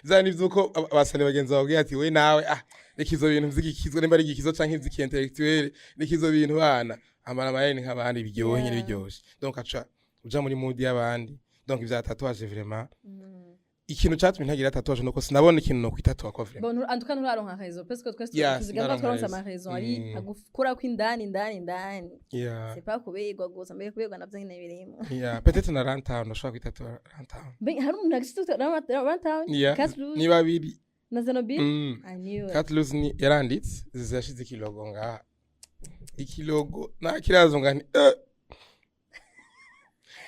vya ni vyuko abasani bagenzi bababwiye ati: "We nawe, ah, reka ivyo bintu vy'igikizwa, nimba ari igikizo canke ivy'iki intellectuel, reka ivyo bintu bana, ambara amahereni nk'abandi, biryohe nyene." Biryoshe, donc aca uja muri mood y'abandi. Donc ivya tatouage, vraiment, ikintu catumye ntagira tatouage nuko sinabona ikintu no kwitatua ko vraiment. Bon, en tout cas nturaronka raison parce que twese Yeah, tuzigama sinaronka twaronse raison. ama raison ari agukura ko indani indani indani. C'est pas kuberwa gusa, mbere kuberwa navyo nyene birimo. Yeah, peut-être na Runtown, ndashobora kwitatua Runtown. Mbe hari umuntu agishitse Runtown? Yeah. Cat Loose? Ni babiri. Na Zenobile. I knew it. Cat Loose ni yaranditse, yashize ikilogo ngaha, ikilogo nakirazo nga nti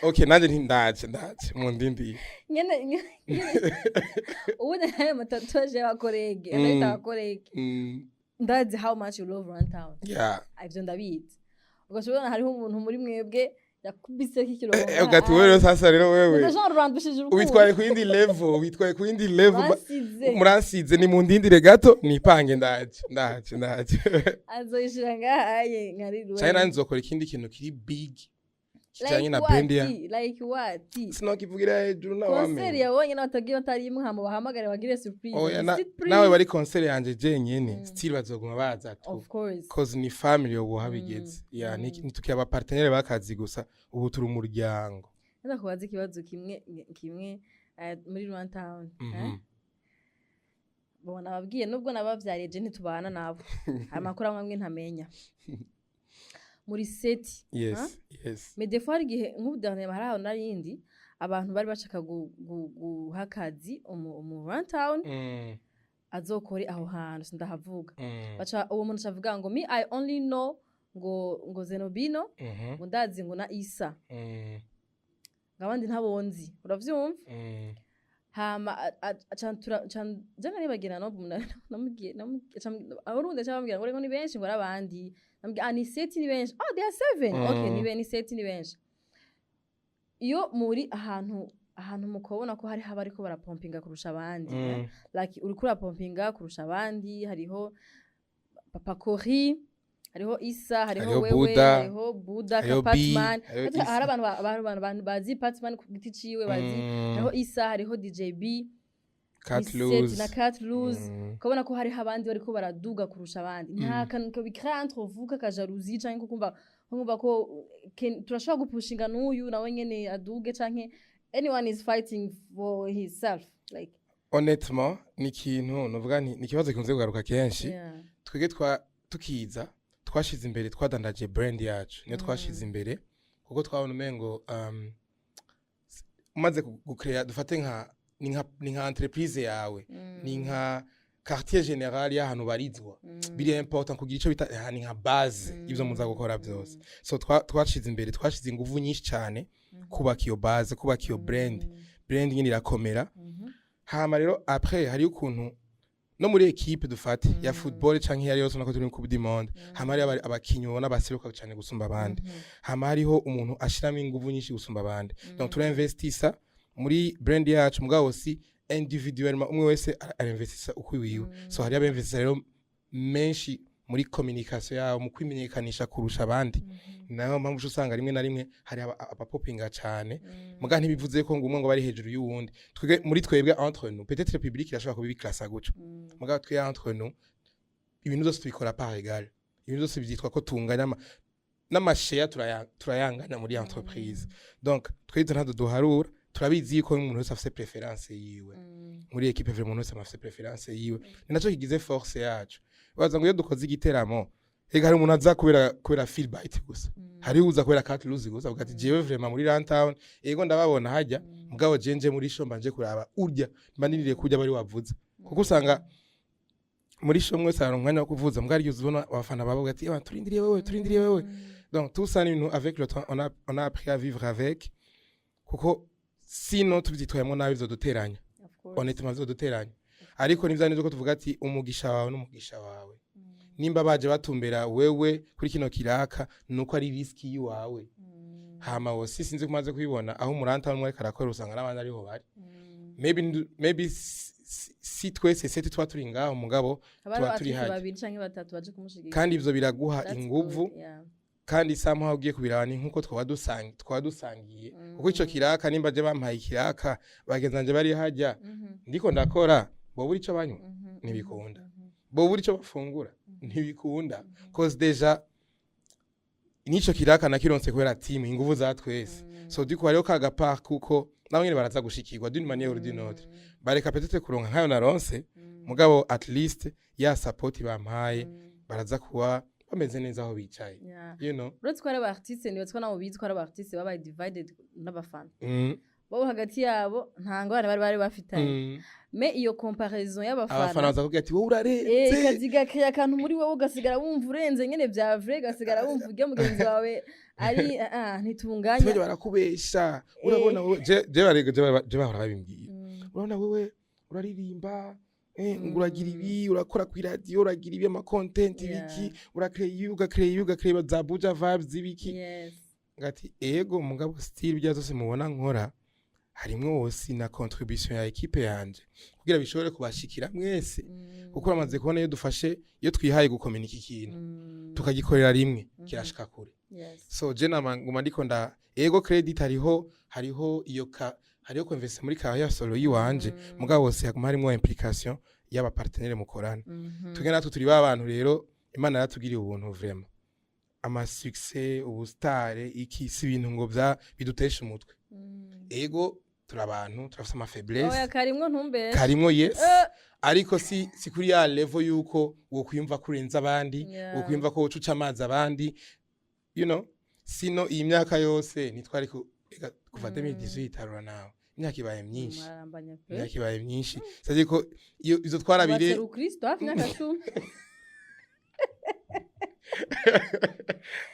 okay, nanje nti ndaje, ndaje mu ndindi. Nyene ubundi ayo ma tatouage y'aba collègues, ndabita aba collègues. Ndazi how much you love Runtown. Ivyo ndabizi. Ugaca ubona hariho umuntu muri mwebwe yakubiseko ikirongo. Ugati wewe rero, sasa rero wewe Genre urandushije urukundo. Witwaye ku yindi level, witwaye ku yindi level. Bansize. Muransize, ni mu ndindire gato nipange, ndaje, ndaje, ndaje. Azoyishira ngahaye nkari. Cyane nanje nzokora ikindi kintu kiri big kijanye na brand ya Like what? Sinokivugira hejuru nawe. Concert Wamenye. yabonye n'abatagiye batarimwe, hama bahamagare bagire surprise. Oya, na, Surprise. nawe bari concert yanje jenyene, still bazoguma baza tu. Of course. Cause ni family ubu habigeze. Ya, ntitukiri aba partenaire b'akazi gusa, ubu turi umuryango. Ndaza kubaza ikibazo kimwe kimwe, muri Runtown. Bon, nababwiye nubwo nabavyariye, je ntitubana nabo, hari amakuru amwe amwe ntamenya muri seti. Yes. Mais des fois hari igihe nk'ubu dernier hari aho narindi abantu bari bashaka guha akazi umu Runtown azokore aho hantu, sindahavuga. Baca uwo muntu acavuga ngo: "Me, I only know ngo Zenobino, ngo ndazi ngo na Isa, ngo abandi ntabonzi." Uravyumva? Hama aca naribagira no namubwiye, abarundi aca bambwira ngo ni benshi, ngo ari abandi. Namubwiye: "Ah, ni sept, ni benshi." "Oh, they are seven." Okay, ni sept, ni benshi. Iyo muri ahantu mukobona ko hariho abariko barapompinga kurusha abandi, like uriko urapompinga kurusha abandi, hariho Papa Kori, hariho Isa, hariho Hariho wewe, Buddha, hariho Buddha, hariho B, Patman. hariho Ati, Isa. hari abantu bazi Patman ku giti ciwe, bazi hariho Isa, hariho DJ B, Cat Ni Loose. na Cat Loose. Ukabona ko hariho abandi bariko baraduga kurusha abandi, nta kantu kabikira entre vous kaka jalousie, canke ko kumva ko turashobora gupushinga n'uyu nawe nyene aduge, canke anyone is fighting for himself, like? Honnêtement, ni ikintu novuga nti ni ikibazo gikunze kugaruka kenshi. Twebwe tukiza twashize imbere, twadandaje brand yacu, niyo twashize imbere, kuko twabona umengo umaze gucrea, dufate nka entreprise yawe, ni nka quartier général y'ahantu barizwa, biri important kugira ico bita ni nka base y'ivyo muza gukora byose. So twashize imbere, twashize inguvu nyinshi cyane kubaka iyo base, kubaka iyo brand. Brand nyine irakomera. Hama rero après hari ukuntu no muri équipe, dufate ya football canke iyo ari yose, nako turi muri Coupe du Monde, hama hari abakinyi ubona baseruka cyane gusumba abandi, hama hariho umuntu ashiramo inguvu nyinshi gusumba abandi. Donc turainvestisa muri brand yacu, mugabo si individuellement, umwe wese arainvestisa uko wiwe. So hari abainvestisa rero menshi muri communication yabo, mu kwimenyekanisha kurusha abandi. Nayo mpamvu uca usanga rimwe na rimwe hari abapopinga cane, muga ntibivuze ko ngo umwe ngo bari hejuru y'uwundi. Twebwe muri twebwe, entre nous, peut-être public irashobora kubiklasa gutyo, mugabo twe entre nous ibintu byose tubikora par égal, ibintu byose byitwa ko tunganya n'amasheya turayangana muri entreprise. Donc twebwe ntabwo duharura, turabizi yuko umuntu wese afise préférence yiwe muri équipe. Vraiment, umuntu wese aba afise préférence yiwe, ni naco kigize force yacu. Baza ngo iyo dukoze igiteramo, ega hari umuntu aza kubera Philbyte gusa, hari uza kubera Cat Loose gusa, avuga ati: "Jewe vraiment muri Runtown, ego ndababona hajya, mugabo je nje muri show mbanje kuraba urya, mba niririye kurya bari wavuze." Kuko usanga muri show mwese hari umwanya wo kuvuza, mbwa ariyo uzibona abafana bavuga ati: "Eba, turindiriye wewe, turindiriye wewe." Donc tout ça ni ibintu avec le temps on a appris à vivre avec, kuko sinon tubyitwayemo nabi bizoduteranya. Of course. Honnêtement, bizoduteranya, ariko nivyo nivyo ko tuvuga ati umugisha wawe n'umugisha wawe. Nimba baje batumbera wewe kuri kino kiraka, nuko ari risque yiwawe. Hama wose sinzi kumaze kubibona aho umuranta umwe ariko arakora, usanga n'abandi ariho bari. Maybe si twese sept tuba turi ngaho, mugabo haba tuba hariho turi artiste hajya babiri canke batatu baje kumushigikira. Kandi ivyo biraguha That's inguvu. good, yeah. Kandi somehow ugiye kubiraba ni nkuko twaba dusangiye, kuko ico kiraka, nimba je bampaye ikiraka, bagenzi banje bari hajya ndiko ndakora, bobura ico banywa? Ntibikunda. Bobura ico bafungura? Ntibikunda, cause déjà nico kiraka nakironse kubera team, inguvu za twese. So diko hariho kaga part, kuko nabo nyene baraza gushikirwa d'une manière ou d'une autre, bareka peut-être kuronka nkayo naronse, mugabo at least ya support bampaye, baraza kuba bameze neza aho bicaye. Uretse ko ari aba artiste, nibatse ko nabo bizi ko ari aba artiste babaye divided n'abafana bo hagati yabo, nta ngorane bari bafitanye, mais iyo comparaison abafana y'abafana baza kuvuga ati: "Wowe urarenze." Ikaziga akantu muri wowe, ugasigara wumva urenze nyene vya vrai, ugasigara wumva urya mugenzi wawe ari ntitunganya. Tubajya barakubesha, urabona wowe, je bahora babimbwira: "Urabona wewe uraririmba, ngo uragira ibi, urakora ku radio, uragira ibi, ama content, ibiki, uracréa ibi, ugacréa ibi, ugacréa za Buja Vibes, ibiki." Ngati: "Ego, mugabo style ibyo byose mubona nkora harimwo wose na contribution ya équipe yanje kugira bishobore kubashikira mwese." Kuko uramaze kubona iyo dufashe, iyo twihaye gukominika ikintu, tukagikorera rimwe, kirashika kure. So je nama nguma ndiko nda ego credit, hariho iyo ka hariho ko muri carrière solo yiwanje, mugabo wose haguma harimwo implication y'aba partenaire mukorana. Twebwe natwe turi ba bantu rero Imana yaratugiriye ubuntu vraiment, ama succès, ubustare, iki, si ibintu ngo vya bidutesha umutwe. Ego, turi abantu, turafise ama faiblesse. Oya, karimwo, ntumbeshe. Karimwo, yes, ariko si kuri ya level yuko wokwiyumva kurenza abandi, wokwiyumva ko wocuca amazi abandi. Sino iyi myaka yose ntitwari ku ega, kuva 2018, harura nawe, imyaka ibaye myinshi. Mwarambanya pe. Imyaka ibaye myinshi, c'est ko iyo izo twarabire. Wubatse Rukristo hafi imyaka 10.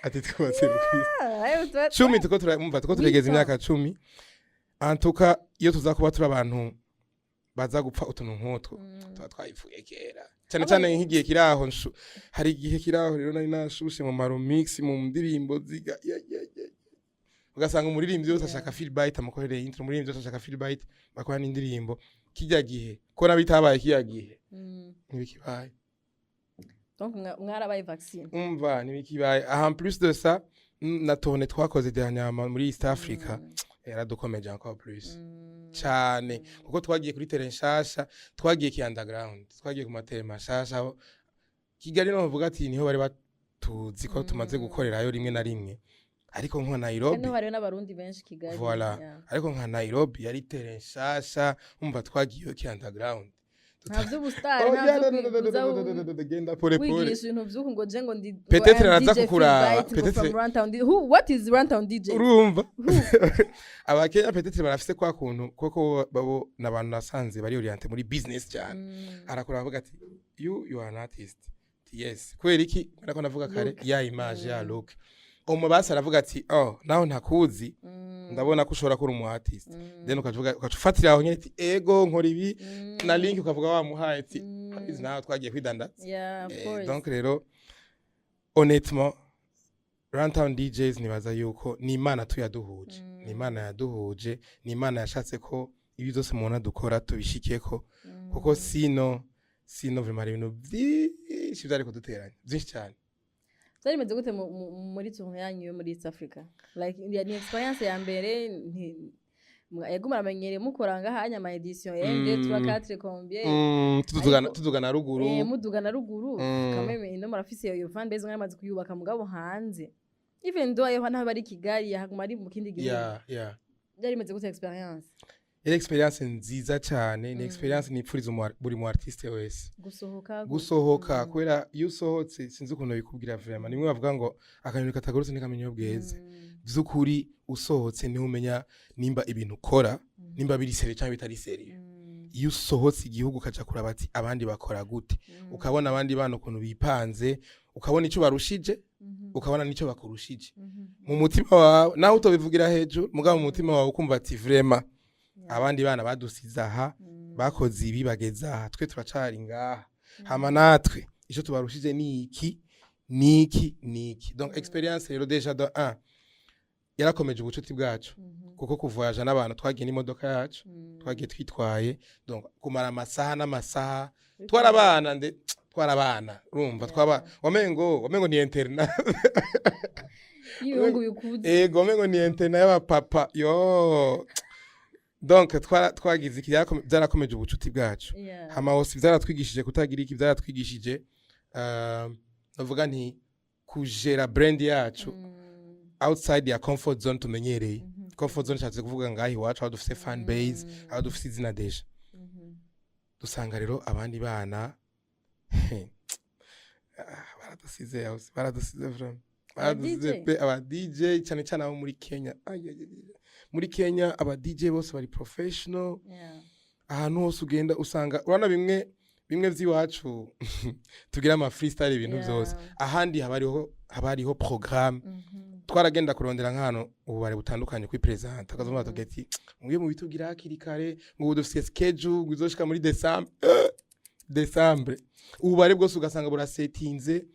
Ati twubatse Rukristo. Ayo 10, tuko turamumva, tuko turegeza Wita. imyaka 10. Antuka iyo tuza kuba turi abantu Baza gupfa utuntu nk'utwo tuba twayivuye kera cyane cyane nk'igihe kiri aho hari igihe kiri aho rero nari nashushe mu ma remix, mu ndirimbo ziga ya, ya, ya. Ugasanga umuririmbyi wese ashaka Philbyte amukorere intro, umuririmbyi wese ashaka Philbyte bakora n'indirimbo. Kijya gihe ko nabitabaye kijya gihe, ntibikibaye. Donc mwarabaye vaccine. Umva, ntibikibaye. Aha, en plus de ça, na tournée twakoze dernièrement muri East Africa yaradukomeje encore plus cyane, kuko twagiye kuri terrain nshasha, twagiye ki underground, twagiye ku ma terrain mashasha aho Kigali no bavuga ati niho bari batuzi ko tumaze gukorerayo rimwe na rimwe, ariko nka Nairobi Kandi hariyo n'Abarundi benshi Kigali. Voilà. Ariko nka Nairobi yari terrain nshasha. Umva, twagiyeyo ki underground. Nta vy'ubusitari, Oh, nta yeah, vyo no, no, no, no, kuza no, no, no, no, no, genda pole pole. wigirisha ibintu vy'uku ngo je ngo ndi ngo Peut-être I am araza DJ kukuraba, Philbyte, ngo from Runtown Who, what is Runtown DJ? Urumva, Abakenya peut-être barafise kwa kuntu koko babo n'abantu nasanze bari orienté muri business cyane. Arakora avuga ati you are an artist. Ati, yes. Kubera iki? Kubera ko navuga kare Look. ya image ya look. Umubasi aravuga ati oh, naho ntakuzi, ndabona ko ushobora kuba umu artist. Then ukavuga, ukacufatira aho nyene ati ego, nkora ibi, na link ukavuga wamuhaye ati abizi nawe twagiye kwidandaza. Yeah, of course. Donc rero, honnêtement, Runtown DJs nibaza yuko ni Imana tuyaduhuje, ni Imana yaduhuje, ni Imana yashatse ko ibi byose mubona dukora tubishikeko, kuko sino vraiment hari ibintu byinshi byari kuduteranya, byinshi cyane. Byari bimeze gute muri tour yanyu yo muri East Africa? Like ni experience ya mbere yego muramenyereye mukora ngaha ama edition 1, 2, 3, 4, combien? Tudugana Ariko- tudugana ruguru. Muduga na ruguru. Quand même ino murafise iyo fan base, mwamaze kuyubaka, mugabo hanze, even though ayo naho bari Kigali, haguma ari mu kindi gihugu. Byari bimeze gute experience? Yari experience nziza cyane, ni experience nipfuriza buri mu artiste wese. Gusohoka. Gusohoka, kubera iyo usohotse, sinzi ukuntu bikubwira vraiment, nimwe bavuga ngo akanyoni katagurutse ntikamenya iyo bweze. By'ukuri usohotse niho umenya nimba ibintu ukora nimba biri sérieux cyangwa bitari sérieux. Iyo usohotse igihugu ukaja kuraba ati abandi bakora gute, ukabona abandi bana ukuntu bipanze, ukabona icyo barushije, ukabona n'icyo bakurushije, mu mutima wawe nawe utobivugira hejuru, mugabo mu mutima wawe ukumva ati vraiment abandi bana badusize aha, bakoze ibi, bageze aha, twe turacari ngaha, hama natwe icyo tubarushije ni iki, ni iki, ni iki. Donc experience rero déjà de 1 yarakomeje ubucuti bwacu, kuko kuvoyaja n'abantu twagiye n'imodoka yacu, twagiye twitwaye, donc kumara amasaha n'amasaha twarabana, nde twarabana, urumva twaba wamengo ni internat Y'ibihugu bikuze. Ego, wamengo ni internat y'abapapa yo. Donc twagize iki, byarakomeje ubucuti bwacu. Hama hose byaratwigishije kutagira iki, byaratwigishije ndavuga nti kujera brand yacu outside ya comfort zone tumenyereye. Comfort zone nshatse kuvuga ngaho iwacu, aho dufise fan base, aho dufise izina déjà. Dusanga rero abandi bana baradusize aho, baradusize vraiment, baradusize. DJ? Pe, aba DJ cyane cyane abo muri Kenya. Ay, ay, ay, ay. Muri Kenya aba DJ bose bari professional. Ahantu hose ugenda usanga urabona bimwe bimwe by'iwacu tugira ama freestyle, ibintu byose. Ahandi haba hariho programme. Twaragenda kurondera nk'ahantu ububare butandukanye kuri present, akazuba tugira ati mubye mubitubwira hakiri kare, ngo ubu dufise schedule ngo izoshika muri December, December. Ububare bwose ugasanga burasetinze.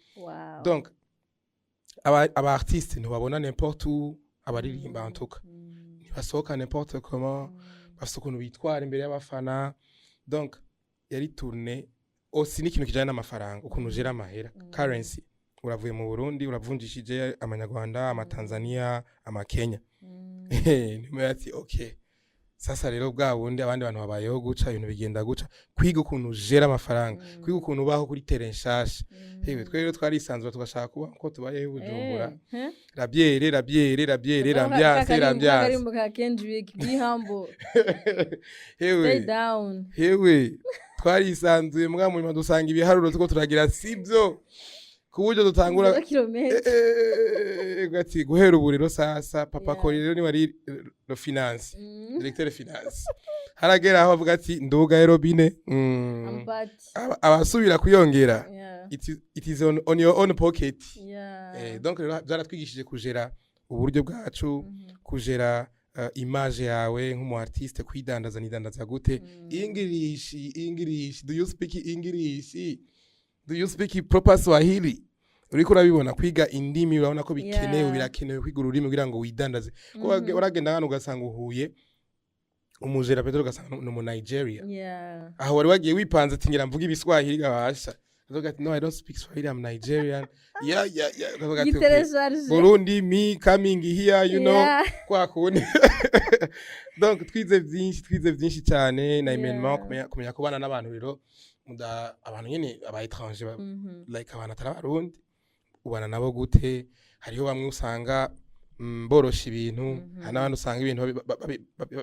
Donc aba artiste ntibabona n'importe où, abaririmba en tout cas ntibasohoka n'importe comment, bafise ukuntu bitwara imbere y'abafana. Donc yari tournée aussi n'ikintu kijanye n'amafaranga, ukuntu ujera amahera, currency. Uravuye mu Burundi, uravunjishije amanyarwanda, amatanzania, amakenya, nimwe ati okay, sasa rero bwa bundi abandi bantu babayeho guca, ibintu bigenda guca. Kwiga ukuntu ujera amafaranga, kwiga ukuntu ubaho kuri terrain nshasha. Hewe, twe rero twarisanzura tugashaka kuba ko tubayeho i Bujumbura. Eh, La bière, la bière, la bière, l'ambiance, l'ambiance. Akarimbo ka Kendrick, be humble, Hewe. stay down. Hewe, twarisanzuye, mbwa munyuma dusanga ibiharuro tuko turagira sibyo, ku buryo dutangura Zero kilometre. Ati guhera ubu rero sasa papa kori rero niba ari le finance, directeur finance, haragera aho avuga ati nduga robine. Ambati. Abasubira kuyongera, it is on your own pocket. Donc rero byaratwigishije kujera uburyo bwacu, kujera image yawe nk'umu artiste, kwidandaza, nidandaza gute, English, English, do you speak English, do you speak proper Swahili? Uriko urabibona, kwiga indimi, urabona ko bikenewe. Birakenewe kwiga ururimi kugira ngo widandaze, kuko uragenda hano ugasanga uhuye umujera Pedro, ugasanga ni umu Nigeria. Aho wari wagiye wipanze ati ngira mvuga ibiswahili, gabasha akavuga ati: "No, I don't speak Swahili, I'm Nigerian." Yeah, akavuga ati: "Okay, Yiteresharje. Burundi, me coming here." Kwa kundi donc twize byinshi, twize byinshi cyane na événement, kumenya kubana n'abantu rero abantu nyene aba étranger, like abantu atari abarundi, ubana nabo gute? Hariho bamwe usanga borosha ibintu, hari n'abandi usanga ibintu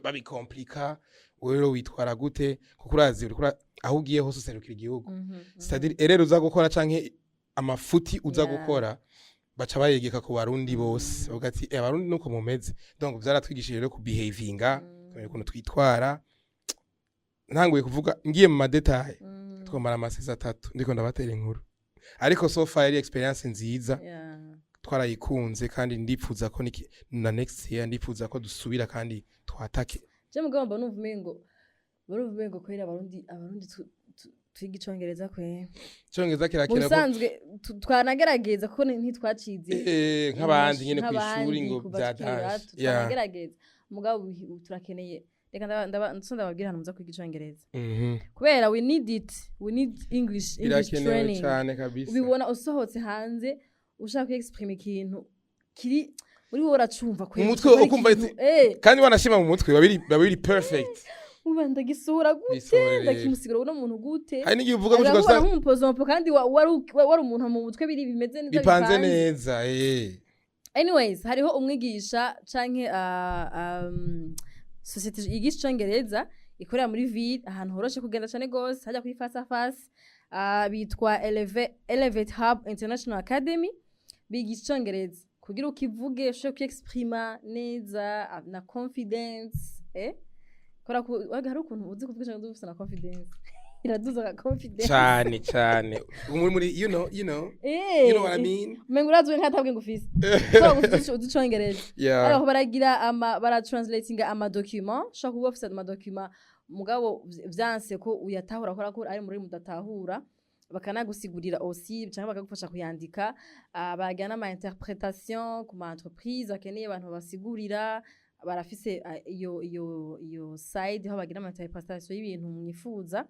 babikomplika. Wowe rero witwara gute? Kuko urazi uriko aho ugiye hose userukira igihugu, c'est-à-dire erreur uza gukora canke amafuti uza gukora, baca bayegeka ku barundi bose, bavuga ati: "Eh, abarundi nuko mumeze." Donc vyaratwigishije rero kubehavinga, kumenya ukuntu twitwara. Ntanguye kuvuga ngiye mu ma détails, twamara amasezi 3 ndiko ndabatera inkuru, ariko so far yari experience nziza. Twarayikunze kandi ndipfuza ko na next year ndipfuza ko dusubira kandi twatake. Je mugabo mba numva umengo barumva umengo kwera abarundi twiga icongereza kwe. Icongereza Mu kirakira ko bisanzwe twanagerageza kuko ntitwacize nk'abandi nyene nk'abandi kw'ishuri ngo kuva bya tukiri danje. bato, twanagerageza mugabo ubu turakeneye, reka ndaba ndababwira ahantu muza kwiga icongereza, kubera we need it, we need English Birakenewe training. Cyane kabisa. Ubibona usohotse hanze ushaka kwexprime ikintu kiri muri wowe, uracumva Mu mutwe ukumva kandi wanashima mu mutwe babiri perfect. Uba ndagisohora gute? Bisohore rero. Ndakimusigura uno muntu gute? Hari n'igihe uvuga gutyo agahura ugasanga nk'umupozompo kandi wari umuntu mu mutwe biri bimeze neza. Bipanze neza. Anyways, hariho umwigisha canke société yigisha icongereza ikorera muri ville, ahantu horoshe kugenda cane gose, hajya kuri face à face, bitwa Elevate Hub International Academy. Bigisha icongereza kugira ukivuge, ushobore kwexprima neza, na confidence. Kora ku hari ukuntu uzi kuvuga icongereza ufise na confidence, iraduza ka confidence. Cyane cyane, muri you know you know what I mean. Umenga urazwi nkatabwe ngo ufise kubera gusa uzi icongereza. Ariko baragira ama baratranslatinga ama document, ushobora kuba ufise ama document mugabo vyanse ko uyatahura kubera ko ari muri mudatahura, bakanagusigurira aussi cyangwa bakagufasha kuyandika. Bagira n'ama interpretation ku ma entreprise bakeneye abantu babasigurira, barafise iyo side aho bagira ama interpretation y'ibintu mwifuza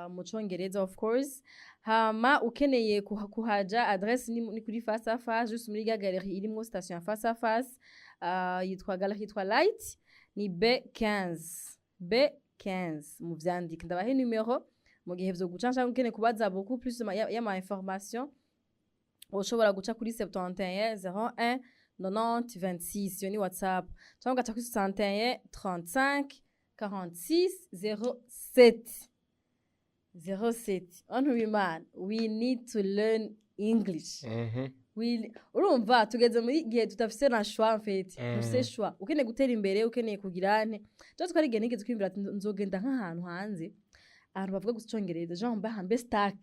mu congereza, of course. Hama ukeneye kuhaja, adresse ni kuri face à face, juste muri ya galerie irimwo station ya face à face, yitwa galerie yitwa Light, ni B15, B15 muvyandike. Ndabahe numero mu gihe vyo guca canke ukeneye kubaza beaucoup plus y'ama information, ushobora guca kuri 71 01 90 26, iyo ni WhatsApp, cyangwa ugaca kuri 61 35 46 07 07. Bantu b'Imana, we need to learn English. Urumva tugeze muri gihe tudafise na choix, en fait. Dufise choix, ukeneye gutera imbere, ukeneye kugira nte. Je twari igihe nigeze kwiyumvira ati nzogenda nk'ahantu hanze, ahantu bavuga gusa icongereza, genre mbe hambe stuck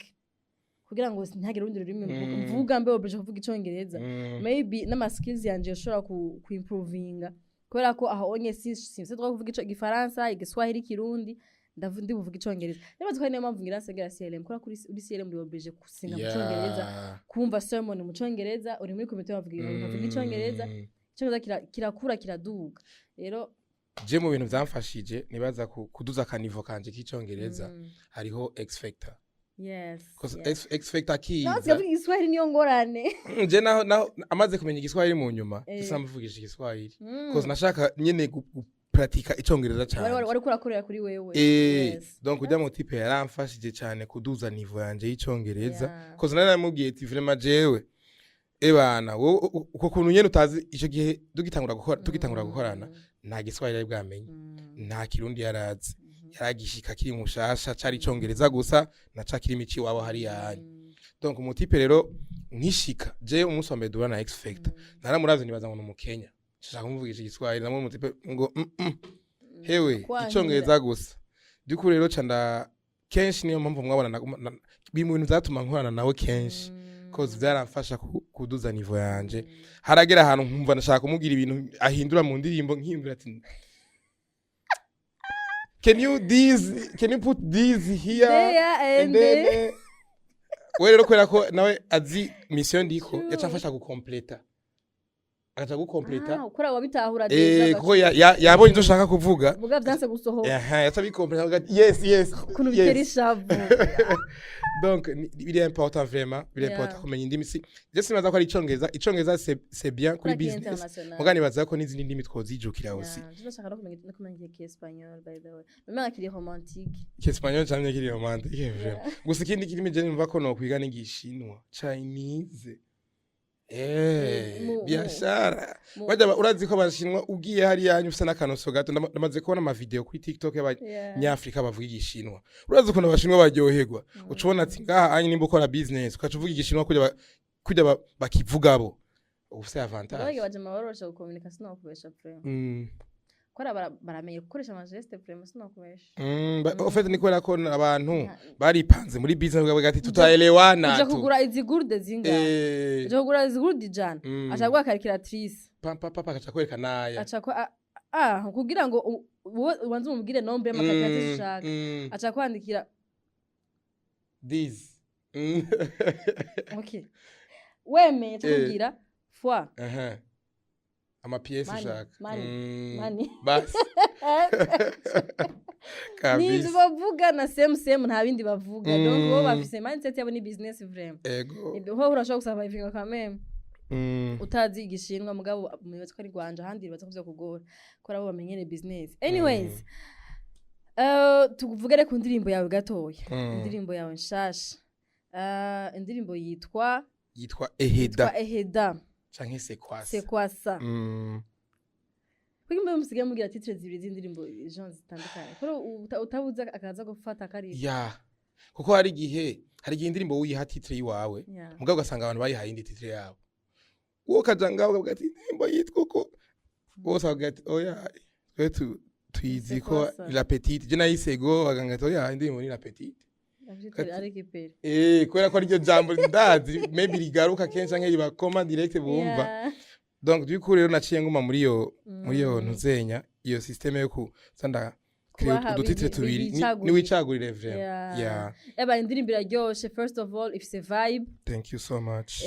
kugira ngo ntihagire urundi rurimi mvuga, mbe obligé kuvuga icongereza. Maybe n'ama skills yanje yoshobora ku improvinga, kubera ko aho onye si simfise droit kuvuga ico igifaransa, igiswahili, ikirundi, ndi buvuga icongereza. Niba twari, niyo mpamvu ngira nsengera CLM, kubera kuri uri CLM uri obligé gusenga mu congereza, kumva sermon mu congereza, uri muri komite bavuga ibintu bavuga icongereza. Icongereza kirakura, kiraduga rero. Je mu bintu vyamfashije nibaza kuduza aka niveau kanje k'icongereza, hariho X Factor. 'Cause X Factor Naho kiza sigavuga igiswahili, niyo ngorane. Je naho amaze kumenya igiswahili mu nyuma, gusa mvugisha igiswahili, 'cause nashaka nyene gupratika icongereza Wari cane. wari kurakorera kuri wewe. Donc ujya mu type yaramfashije cyane kuduza niveau yanje y'icongereza, 'cause nari namubwiye ati: "Vraiment jewe ebana wowe uko kuntu nyene utazi." Ico gihe tugitangura gukora, tugitangura gukorana, nta giswahili yari bwamenye, nta kirundi yarazi, yaragishika kiri mushasha, cari icongereza gusa na ca kirimi ciwabo hariya hanyu. Donc umu type rero nkishika je umunsi wa mbere duhura na X Factor, naramuravye nibaza ngo ni umukenya, nshaka kumuvugisha igiswahili, namwe umu type ngo hewe Kwangira. icongereza gusa. By'ukuri rero ca nda kenshi, niyo mpamvu mwabona biri mu bintu vyatuma nkorana nawe kenshi. Cause byaramfasha kuduza niveau yanje. Haragera ahantu nkumva ndashaka kumubwira ibintu ahindura mu ndirimbo, nkiyumvira ati: "Can you this, can you put this here?" There and And then we rero, kubera ko nawe azi mission ndiko, yaca amfasha gukompleta, agaca gukompleta. Ah, ukora wabitahura Eh, déjà. Kuko yabonye ivyo ushaka kuvuga. Muga vyanse gusohoka. Aha, yaca bikompleta, avuga ati: Yes." Ukuntu bitera ishavu. Donc biri important vraiment, biri important kumenya indimi. Si je sinibaza ko ari icongereza. Icongereza c'est bien kuri Kuri business, international. muga nibaza ko n'izindi ndimi twozijukira aussi. Yeah, je ndashaka no kumenya ikiespagnol, by the way. Même kiri romantique. Ikiespanyol camye kiri romantique vraiment. Gusa ikindi kirimi je numva ko nokwiga n'igishinwa, Chinese. Biashara. Bajya urazi ko abashinwa ugiye hariya hanyu ufise n'akanoso gato. Ndamaze kubona amavideo kuri TikTok y'abanyafrika bavuga igishinwa. Urazi ukuntu abashinwa baryoherwa? Uca ubona ati ngaha anye nimba ukora business ukaca uvuga igishinwa kurya bakivuga bo, ufise avantage. Abage baje barorosha gukomunika, sinokubesha vraiment. Kora baramenye gukoresha amagestes vraiment, sinokubesha. En fait ni kubera ko abantu baripanze muri business, bakavuga ati tutaelewana Uja tu. kugura izi gourde zingahe? Uja kugura izi gourde 100. Aca guha calculatrice. Pa pa pa pa, agaca kwereka naya. Aca ko kugira ngo wowe ubanze umubwire nombre y'amacalculatrice ushaka. Aca kwandikira. This. Okay, wemeye aca kubwira fois. Aha. Amapièces Money, ushaka. Money, money. Basi. N'ivyo Kabisa. bavuga na same same, nta bindi bavuga. Donc bo bafise mindset yabo ni business vraiment. Ego. Ho urashobora gusurvivinga quand même utazi igishinwa, mugabo mubatse ko ari Rwanda, ahandi bibatse ko vyokugora ko abo bamenyere business. Anyways, tuvugere ku ndirimbo yawe gatoya. Indirimbo yawe nshasha, indirimbo yitwa Yitwa Eheda. Yitwa Eheda. Canke Sekwasa. Sekwasa. Kuko imbe musigaye mugira titre zibiri z'indirimbo genre zitandukanye, kuko utabuze akaza gufata kari. Ya. Kuko hari igihe indirimbo wiha titre yiwawe, mugabo ugasanga abantu bayihaye indi titre yabo. Wowe ukaja ngaho ukavuga ati indirimbo yitwa uko. Bose bakavuga ati oya, twe tuyizi ko Sekwasa. La Petite. Je nayise go baganga ati oya, indirimbo ni La Petite. Afite ari kiperi. Kubera ko ariryo jambo ndazi maybe rigaruka kenshi canke ribakoma direct bumva. Donc du coup rero naciye nguma muri iyo ntuzenya iyo système yo kuza Kubaha udutitre tubiri bicagurire. Niwicagurire vraiment. Yeah. Eba, indirimbo iraryoshe. First of all, ifise vibe. Thank you so much.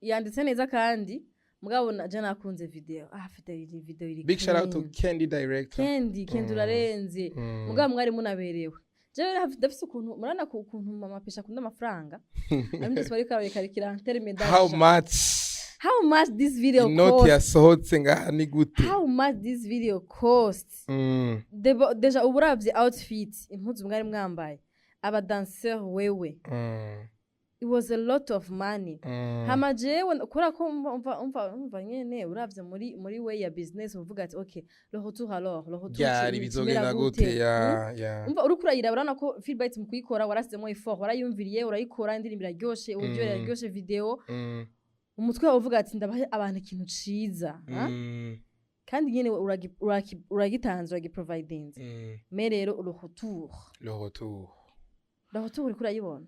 Yanditse neza kandi mugabo je nakunze video. Afite iyi video iri Big shout out to clean. Candy Director. Candy, Candy, urarenze. Mugabo mwari munaberewe. Jewe ndafise ukuntu murana ukuntu mama Pesha akunda amafaranga, abindi bariko barabikarikira en terme How d'argent. much? How much this video Inoti cost? yasohotse ngaha ni gute? How much this video cost? Déjà ubu uravye outfit, impuzu mwari mwambaye, aba danseur, wewe, it was a lot of money. Hama jewe kubera ko umva nyene uravye muri way ya business, uvuga ati okay, le retour, alors le retour Byari bizogenda kimera gute? Ya. Umva, uriko urayiraba urabona ko Philbyte mu kuyikora warasizemo effort, warayumviriye, urayikora, indirimbo iraryoshe, uburyo iraryoshe, video. Umutwe wawe uvuga ati ndabahe abantu ikintu ciza, ha? Kandi nyene uragitanze, uragiprovidinze. Mais rero le retour, Le retour. Le retour uriko urayibona?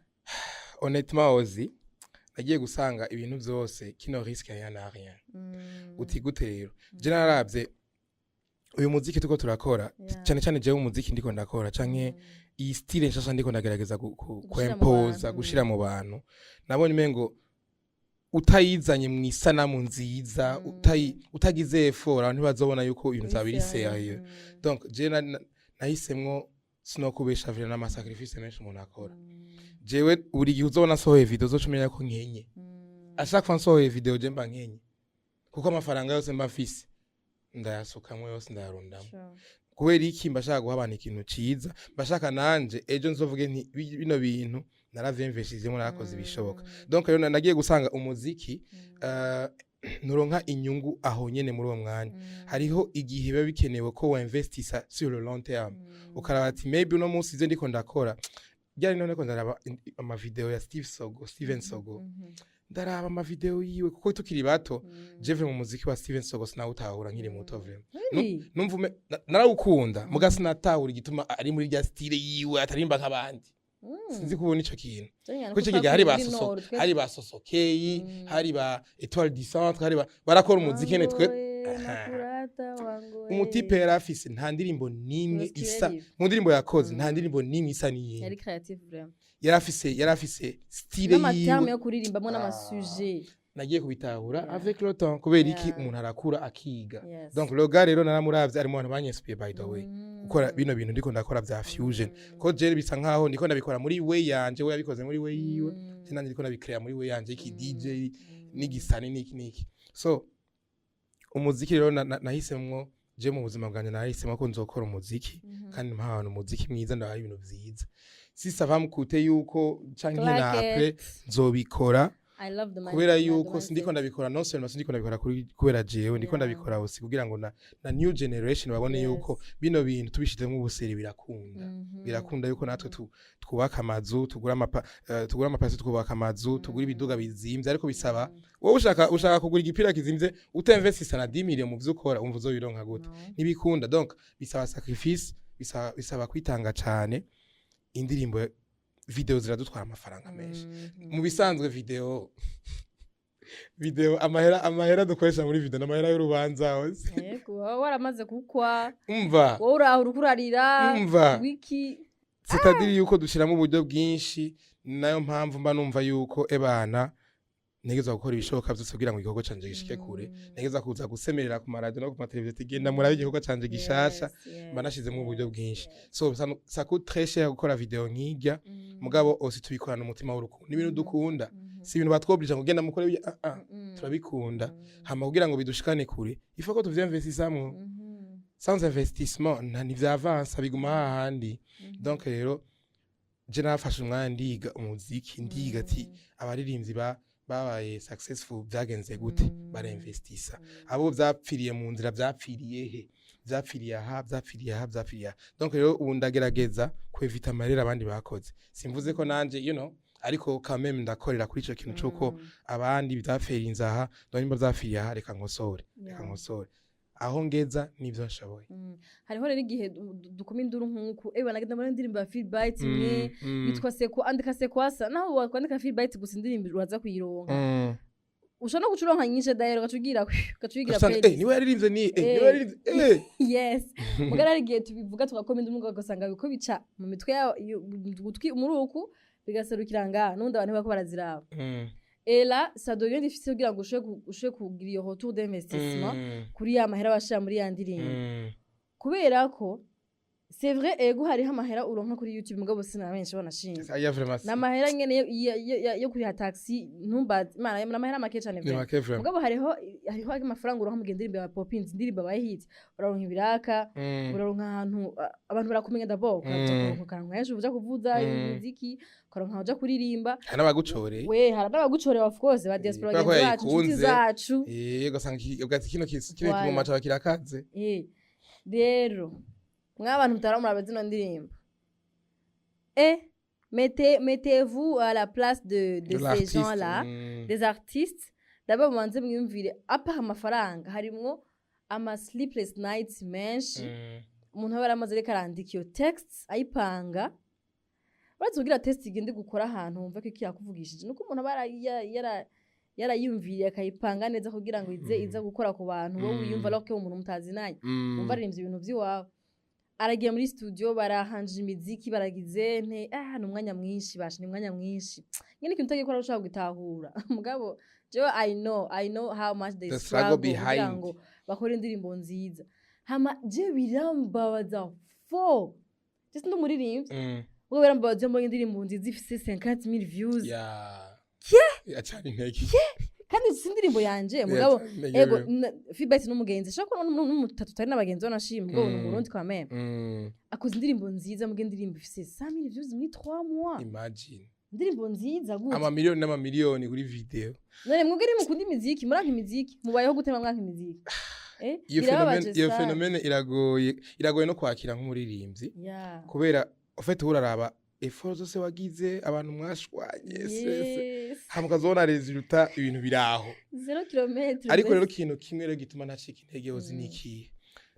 Honnêtement, ozi nagiye gusanga ibintu byose kino risque rien n'a rien. Uti gute rero? Je naravye uyu muziki tuko turakora, cyane cyane jewe umuziki ndiko ndakora canke iyi style nshasha ndiko ndagerageza Gushira mu kwempoza, bantu. Gushira mu bantu, nabonye umengo utayizanye mu isanamu nziza, utagize effort, abantu ntibazobona yuko ibintu vyawe biri sérieux. Donc je nahisemwo, sinokubesha vira n'amasacrifice menshi umuntu akora. Jewe buri gihe uzobona nsohoye video, uzoca umenya ko nkenye. À chaque fois nsohoye video, je mba nkenye, kuko amafaranga yose mba mfise ndayasukamwo yose, ndayarundamo. Kubera iki? Mba shaka guha abantu ikintu ciza, mba shaka nanje ejo nzovuge nti bino bintu naravyemveshijemo, narakoze ibishoboka. Donc rero nagiye gusanga umuziki nturonka inyungu aho nyene muri uwo mwanya. Hariho igihe biba bikenewe ko wainvestisa sur le long terme, ukaraba ati maybe uno munsi ivyo ndiko ndakora ryari. None ko ndaraba amavideo ya Steve Sogo, Steven Sogo, ndaraba amavideo yiwe kuko tukiri bato. Jewe mu muziki wa Steven Sogo sinawutahura nkiri muto vraiment. Really? Numva narawukunda muga sinatahura igituma ari muri rya style yiwe, atarimba nk'abandi. Sinzi kubona ico kintu kuko ico gihe hari ba Soso, hari ba Sosokeyi, hari ba Etoile du Centre, hari ba barakora umuziki nyene. Twe umutipe yari afise nta ndirimbo n'imwe Was isa creative. mu ndirimbo yakoze, nta ndirimbo n'imwe isa n'iyindi. Yari creative vraiment. Yari afise style N'amaterme yiwe. yo kuririmbamo n'amasuje. Nagiye kubitahura avec le temps. Kubera iki? Umuntu arakura akiga. Donc le gars rero naramuravye, ari mu bantu banyinspiye, by the way, gukora bino bintu ndiko ndakora bya fusion, ko je bisa nkaho ndiko ndabikora muri way yanje, we yabikoze muri way yiwe, je nanje ndiko ndabikrea muri way yanje, iki DJ n'igisani niki niki. So umuziki rero nahisemwo je mu buzima bwanjye, nahisemo ko nzokora umuziki kandi mpa abantu umuziki mwiza, ndabaha ibintu vyiza, si ça va me coûter yuko canke na après nzobikora. I love the Kubera yuko sindiko ndabikora, non seulement sindiko ndabikora kubera jewe, ndiko ndabikora aussi kugira ngo na new generation babone yuko bino bintu tubishizemo ubuseri birakunda, birakunda yuko natwe twubaka amazu, tugura amapasi, twubaka amazu, tugura ibiduga bizimvye. Ariko bisaba wowe ushaka kugura igipira kizimvye, utinvestisa na 10 millions mu vyo ukora, umva uzobironka gute? Ntibikunda. Donc bisaba sacrifice, bisaba kwitanga cane. Indirimbo, video ziradutwara amafaranga menshi. Mu bisanzwe video amahera dukoresha muri video n'amahera y'urubanza hose. Yego, waba waramaze kukwa. Umva. Wowe uraho uriko urarira. Umva. Wiki. C'est-à-dire yuko dushiramo uburyo bwinshi, nayo mpamvu mba numva yuko ebana ntegerezwa gukora ibishoboka byose kugira ngo igikorwa canje gishike kure, ntegerezwa kuza gusemerera ku maradiyo no ku mateleviziyo ati: "Genda murabe igikorwa canje gishasha." Mba nashizemo uburyo bwinshi, so ça coûte très cher gukora video nk'irya. Mugabo aussi tubikorana umutima w'urukundo, ni ibintu dukunda, si ibintu batwoblija ngo genda mukore ibyo, ah ah, turabikunda. Hama kugira ngo bidushikane kure, il faut ko tuvyinvestissamwo. Sans investissement nta ntivyavansa, biguma hahandi. Donc rero je nafashe umwanya ndiga umuziki, ndiga ati abaririmbyi ba babaye successful byagenze gute, barinvestisa, abo vyapfiriye mu nzira vyapfiriye he, vyapfiriye aha, vyapfiriye aha, vyapfiriye aha. Donc rero ubu ndagerageza kwevita amarira abandi bakoze. Simvuze ko nanje ariko quand même ndakorera kuri ico kintu cuko abandi vyapfiriye aha, none nimba vyapfiriye aha, reka nkosore, reka nkosore aho ngeza nivyo nshoboye. Hariho rero igihe dukoma induru nk'uku, ewe nagenda muri indirimbo ya Philbyte imwe yitwa Seko, andika Sekwasa, naho wakwandika Philbyte gusa indirimbo uraza kuyironka. Ushobora no guca uronka nyinshi dayero, ugaca uyigira Ugasanga, playlist. Niwe yaririmbye, ni niwe yaririmbye. Yes, mugara hari igihe tubivuga tugakoma induru, ugasanga biko bica mu mitwe yabo, mu gutwi muri uku bigaserukira ngaha, n'ubundi abantu bariko baraziraba. Et là ça devient difficile kugira ngo ushobore kugira iyo retour d'investissement kuri ya mahera bashira muri ya ndirimbo. Kubera ko c'est vrai, ego hariho amahera uronka kuri YouTube, mugabo sina benshi banashinze. Aya vraiment ni amahera nyene yo kuriha taxi, ntumbaze Imana, ni amahera make cane Ni vraiment. make vraiment. Mugabo hariho amafaranga uronka mu gihe indirimbo yawe popinze, indirimbo yabaye hit, uraronka ibiraka, uraronka ahantu abantu barakumenya d'abord, ukaja kuronka ukaronka henshi uja kuvuza imiziki, ukaronka aho uja kuririmba. Hari n'abagucoreye. We, hari n'abagucorera, of course, ba diaspora, Kubera ko bagenzi bacu, inshuti yayikunze. zacu. Ugasanga ugatsi kino Voilà. kigoma cawe kirakaze. Rero mw'abantu mutaramuraba zino ndirimbo, mettez-vous à la place de De ces l'artiste, gens-là, des artistes. D'abord mubanze mwiyumvire, à part amafaranga harimwo ama sleepless nights menshi umuntu aba yaramaze ariko arandika iyo text, ayipanga. Uretse kugira text igende gukora ahantu wumva ko ikirakuvugishije, nuko umuntu aba yarayumviriye akayipanga neza kugira ngo ize iza gukora ku bantu, wowe wiyumva alors que umuntu mutazinanye wumva aririmbye ibintu by'iwawe, aragiye muri studio, barahanje imiziki, baragize nte, ah, ni umwanya mwinshi basha, ni umwanya mwinshi nyine, ikintu utagiye gukora ushobora gutahura. Mugabo jewe I know how much they The struggle struggle kugira behind. ngo bakore indirimbo nziza. Hama je birambabaza fo, je sindi umuririmbyi, ubwo birambabaza iyo mbonye indirimbo nziza ifise 50,000 views. Yacana intege. Kandi si indirimbo yanje, mugabo Yacana intege ego rero. Feedback n'umugenzi shaka ko n'umutatu tutari n'abagenzi banashima, mugabo ni Umurundi quand même, akoze indirimbo nziza, muga indirimbo ifise 100,000 views muri 3 mois. Imagine. Indirimbo nziza gute? Amamiliyoni n'amamiliyoni kuri video. None mwebwe nimukunda imiziki, muranka imiziki, mubayeho gute mwamwanka imiziki? Iyo Birababaje phénomène, iyo sana. phénomène iragoye no kwakira nk'umuririmbyi, kubera ufite uraraba effort zose wagize, abantu mwashwanye, stress, hama ukazobona résultat ibintu biraho. 0 kilomètre. Ariko rero ikintu kimwe rero gituma ntacika intege hozi ni ikihe?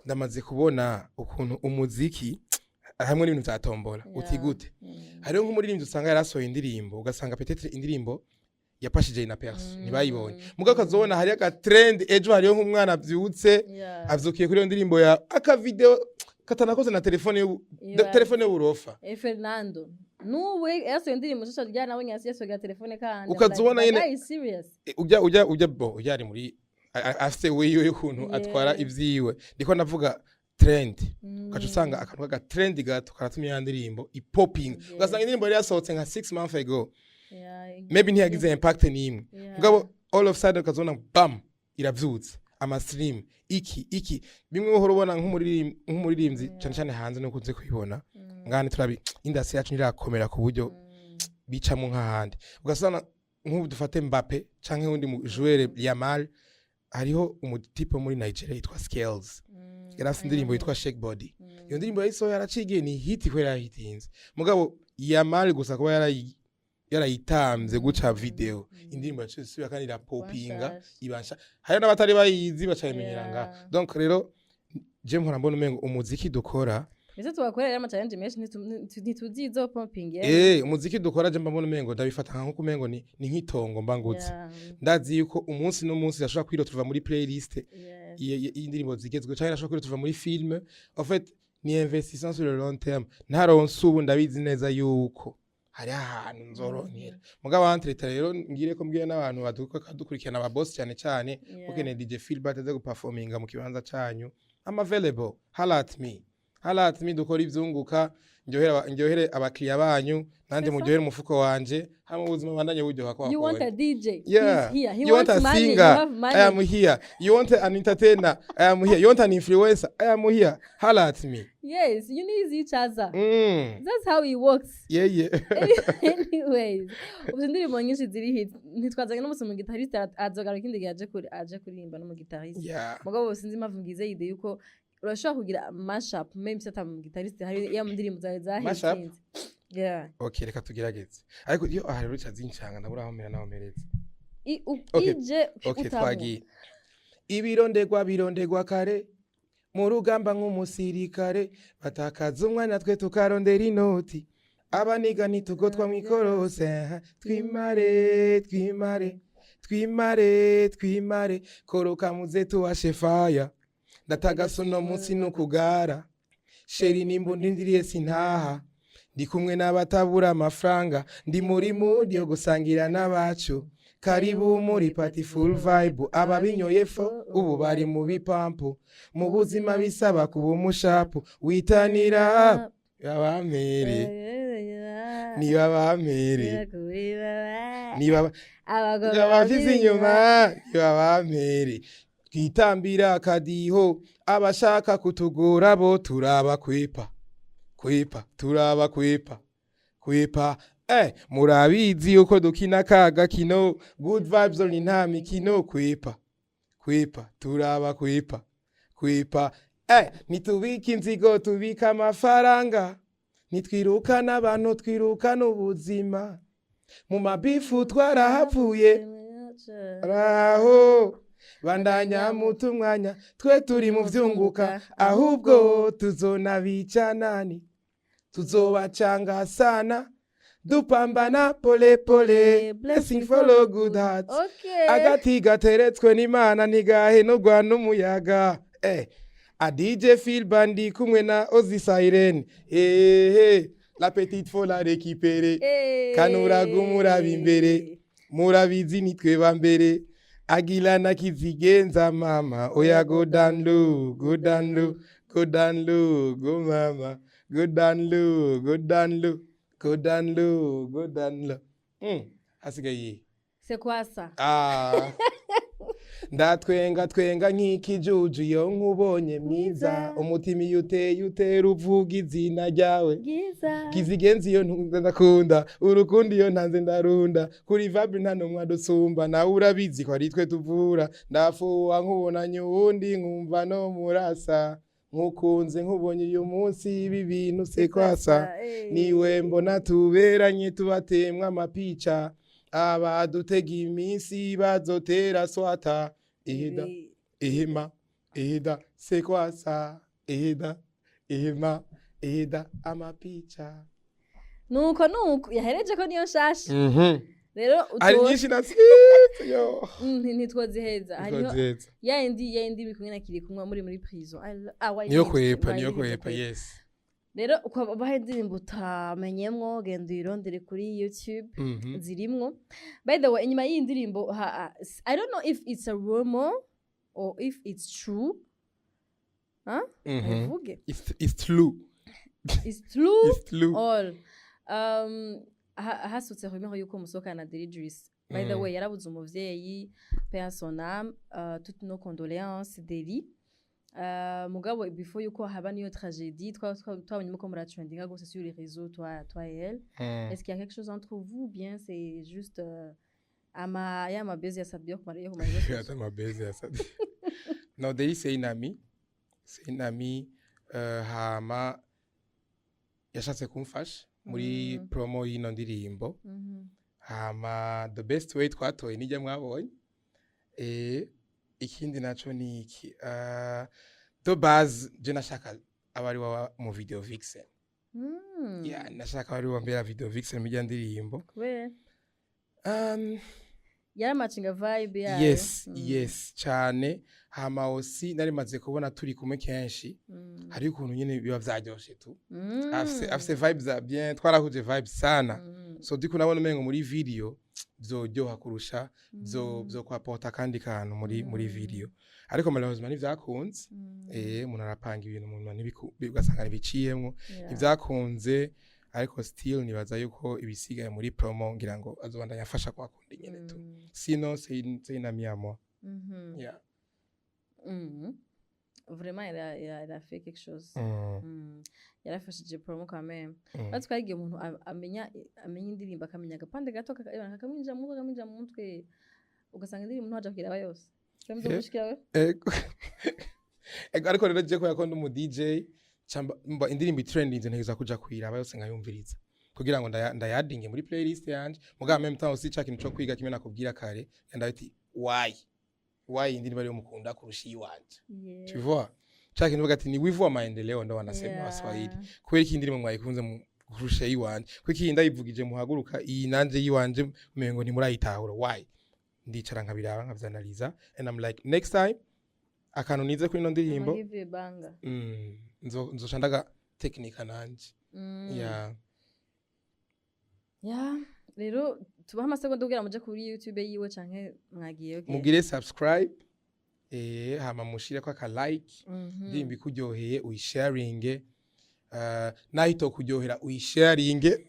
Ndamaze kubona ukuntu umuziki Hamwe n'ibintu vya tombola uti gute? Hariho nk'umuririmbyi usanga yarasohoye indirimbo, ugasanga peut-être indirimbo yapashije inaperçu, ntibayibonye, mugabo ukazobona hariyo aga trend ejo, hariyo nk'umwana avyutse, avyukiye kuri iyo ndirimbo ya aka video katanakoze na telefone telefone y'uburofa. Fernando nubu yasohoye indirimbo nshasha rya nawe yasohoye telefone kandi. Ukazobona Like, nyene- that guy is serious. Ujya bo ujya ari muri afise wiwe y'ukuntu atwara ivyiwe. Ndiko ndavuga trend, ugaca usanga akantu k'aga trend gato karatumye ya ndirimbo ipoping, ugasanga indirimbo yari yasohotse nka 6 months ago, maybe ntiyagize impact n'imwe, mugabo all of a sudden ukazobona bam, iravyutse, ama stream iki iki. Bimwe uhora ubona nk'umuririmbyi cyane cyane hanze nuko ukunze kubibona ngani, turabi industry yacu ntirakomera ku buryo bicamo nk'ahandi. Ugasanga nk'ubu dufate Mbappe canke undi mu joueur Yamal, hariho umutipe wo muri Nigeria yitwa Skales, yari afite indirimbo yitwa Shake Body. Iyo ndirimbo yayisohoye yaracigiye, ni hit kubera yarahitinze, mugabo Yamal gusa kuba yarayitambye guca video, indirimbo yaciye isubira kandi irapopinga. Nshasha. Ibasha hariyo n'abatari bayizi bacayimenyera ngaha. Donc rero je mpora mbona umengo umuziki dukora Ese tubakorera ama challenge menshi, ntituzi izo popping. Umuziki dukora, je mba mbona umengo ndabifata nka umengo ni nk'itongo mba nguze. Ndazi yuko umunsi n'umunsi ashobora kwiro tuva muri playlist y'indirimbo zigezweho, canke ashobora kwiro tuva muri film. En fait ni investissement sur le long terme. Ntaronse ubu, ndabizi neza yuko hari ahantu nzoronkera. Mugabo entre rero ngire ko mbwira n'abantu badukurikirana, aba boss cyane cyane, ukeneye DJ Philbert aze guperforminga mu kibanza canyu, I'm available, holla at me, holla at me, dukora ivyunguka, ndyohere abakiriya banyu, nanje C'est ça. muryohere umufuko wanje, hamwe ubuzima bandanye buryoha kwa You want a DJ? Yeah. He's here. He You want wants a money. You singer? have money. I am here. You want an entertainer? I am here. You want an influencer? I am here. Holla at me. Yes, you need each other. That's how it works. Anyways, ubu indirimbo nyinshi ziri hit, ntitwazanye n'umunsi mu guitariste, azogaruka ikindi gihe aje kuririmba n'umu guitariste. Mugabo sinzi impamvu ngize idée yuko urashobora kugira mashup, même si ata mu guitariste hari ya ndirimbo zawe Mashup? zahitinze. Yeah. Okay, reka tugerageze. Ariko iyo aha rero cazincanga, ndabura aho mera naho mereza. Okay. Ije Okay, utamu. twagiye. Ibirondegwa birondegwa kare mu rugamba nk'umusirikare, batakaza umwanya twe tukarondera inoti, abaniga ntitugotwa mw'ikorose, twimare twimare twimare twimare, koroka muze tuwashe faya, ndatagasa uno munsi nukugara chéri, nimba undindiriye sintaha, ndi kumwe n'abatabura amafaranga, ndi muri mood yo gusangira n'abacu, karibu muri party full vibe, ababinyoye fo ubu bari mu bipampu, mu buzima bisaba kuba umushapu, witanira babampere niba bampere niba Abagabo abafise inyuma niba bampere, twitambira akadiho, abashaka kutugora bo turaba kwepa kwepa, turaba kwepa kwepa. Murabizi yuko dukina ka gakino, good vibes only, nta mikino, kwepa kwepa, turaba kwepa kwepa. Ntitubika inzigo, tubika amafaranga, ntitwirukana abantu, twirukana ubuzima, mu mabifu twarahapfuye raho, bandanya muta umwanya, twe turi mu vyunguka, ahubwo tuzonabica nani, tuzobacanga sana, dupambana pole pole, blessing follow good hearts. Agati gateretswe n'Imana ntigahenurwa n'umuyaga. A DJ Phil ndi kumwe na Ozi Siren, la petite faut la récupérer. Kanuraga umuraba imbere, murabizi nitwe ba mbere, agilana kizigenza mama, oya go down low, go down low, go down low, go mama, go down low, go down low, go down low, go down low. Hasigaye C'est quoi ça? Ah. Ndatwenga twenga nk'ikijuju iyo nkubonye mwiza, umutima iyo uteye utera uvuga izina ryawe. Bwiza. Kizigenza iyo ntunze ndakunda urukundo, iyo ntanze ndarunda, kuri vibe nta numwe adusumba, nawe urabizi ko ari twe tuvura, ndafuha nkubonanye uwundi nkumva no murasa, nkukunze nkubonye uyu munsi, ibi bintu c'est quoi ça? Niwe mbona tuberanye, tubatemwa amapica, abadutega iminsi bazotera swata, ihida ihima ihida, c'est quoi ça? Ihida ihima. Eda amapica. Nuko yahereje ko niyo nshasha rero. Ari uto nyinshi nasitse yo. Ntitwoziheza, hariho Ntitwoziheza. Ya yindi iri kumwe na kiri kumwe muri prison. Ah, Niyo wayiririmbye, kwepa, niyo wayiririmbye. kwepa, yes. Rero uko baha indirimbo utamenyemwo, genda uyirondere kuri YouTube, zirimwo. By the way, inyuma y'iyi ndirimbo I don't know if it's a rumor or if it's true, huh? Ayivuge. It's true. It's true. It's true. All hasutse rumeur yuko musohokana na Deli Juice. By the way, yarabuze umuvyeyi, paix à son âme, toutes nos condoléances Deli. Mugabo before yuko haba niyo tragédie, twabonye muko muratrendinga gose sur les réseaux, toi et elle. Est-ce qu'il y a quelque chose entre vous ou bien c'est juste ama ya mabezi ya Sabio yo kumara? Ata mabezi ya Sabio. No, Deli, c'est une amie, c'est une amie. Hama yashatse kumfasha muri promo y'ino ndirimbo. Hama the best way twatoye nijya mwabonye. Ikindi naco ni iki, de base je nashaka abari wa mu video vixen. Yeah, nashaka abari wa mbera video vixen mu ndirimbo. Kubera yaramacinga vibe yayo. Yes. Yes, cyane. Hama aussi nari maze kubona turi kumwe kenshi, hari ukuntu nyine biba vyaryoshe tu. Afise vibes za bien, twarahuje vibes sana. So ndiko nabona umengo muri video vyoryoha kurusha, vyo kwapota akandi kantu muri video, ariko malheureusement ntivyakunze. Umuntu arapanga ibintu umuntu ugasanga ntibiciyemwo. Ntivyakunze, ariko still nibaza yuko ibisigaye muri promo ngira ngo azobandanya afasha kwa kundi nyene tu. Sinon c'est une amie à moi. Yeah. Vraiment, elle a fait quelque chose. Yarafashije promo quand même. Batwe hari igihe umuntu amenya indirimbo, akamenya agapande gato, kakamwinjira mu mutwe, kakamwinjira mu mutwe, ugasanga indirimbo ntaja kuyiraba yose. Shamzo gushikira we. Ego. Ego, ariko rero je kubera ko ndi umu DJ, mba indirimbo itrendinze ntegeza kuja kuyiraba yose nkayumviriza kugira ngo ndayadinge muri playlist yanje. Mugabo en même temps aussi ca kintu co kwiga kimwe nakubwira kare, ndabiti why indirimbo ariyo mukunda kurusha iyiwanje. Tu vois, ca kintu baga ati ni wivu wa maendeleo, ndo wanasema Waswahili. Kubera iki indirimbo mwayikunze kurusha iyiwanje? Kuko iyi ndayivugije muhaguruka, iyi nanje yiwanje umengo ntimurayitahura. Why? Ndicara nkabiraba, nkavyanaliza, and I'm like, next time akantu nize kuri ino ndirimbo, I'ma give you a banger. Nzoca ndaga tekinika nanje. Yeah. Yeah. Rero tubaha amasegonda kugira muje kuri YouTube yiwe canke mwagiye, okay. Mugire subscribe, hama mushireko aka like. Indirimbo ikuryoheye uyisharinge, naho itokuryohera uyisharinge.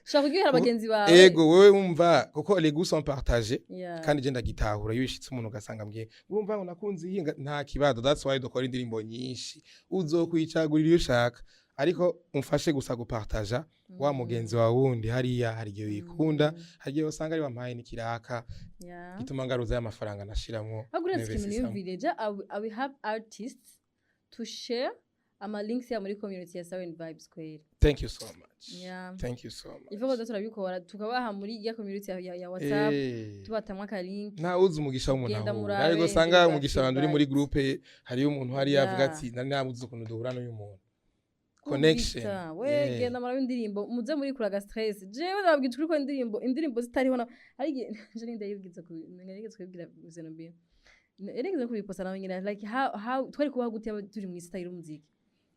Ushobora kuryohera bagenzi bawe. Ego, wewe wumva kuko les goûts sont partagés. Kandi je ndagitahura iyo ishitse umuntu ugasanga mbwiye urumva ngo nakunze iyi, nta kibazo. That's why dukora indirimbo nyinshi, uzokwicagurira iyo ushaka, ariko umfashe gusa gupartaja wa mugenzi wawe wundi hariya. Hari igihe uyikunda, hari igihe usanga ari wampaye n'ikiraka gituma ngaruza y'amafaranga nashiramwo. Ahubwo uretse ikintu Nevesisamo. niyumvire ja, I will have artists to share ama links ya muri community ya Siren Vibes kweri. Thank you so much. Thank you so much. Ivuga ko turabikora, tukabaha muri ya community ya WhatsApp, tubatamwa aka link. Nta uzi umugisha w'umuntu Genda ahura murabe ariko usanga indirimbo umugisha ya wanjye uri muri Vibes. groupe, hariyo umuntu hariya avuga ati nari nabuze ukuntu duhura n'uyu muntu, connection. Kubita, we. Genda murabe indirimbo, muze muri kuraga stress. Jewe nababwira ukuri ko indirimbo zitariho na hari igihe je ninde yibwiza ku nigeze kubibwira Zenobia, yarigeze kubiposta nawe nyine, like how twari kubaho gute yaba turi mu isi itagira umuziki?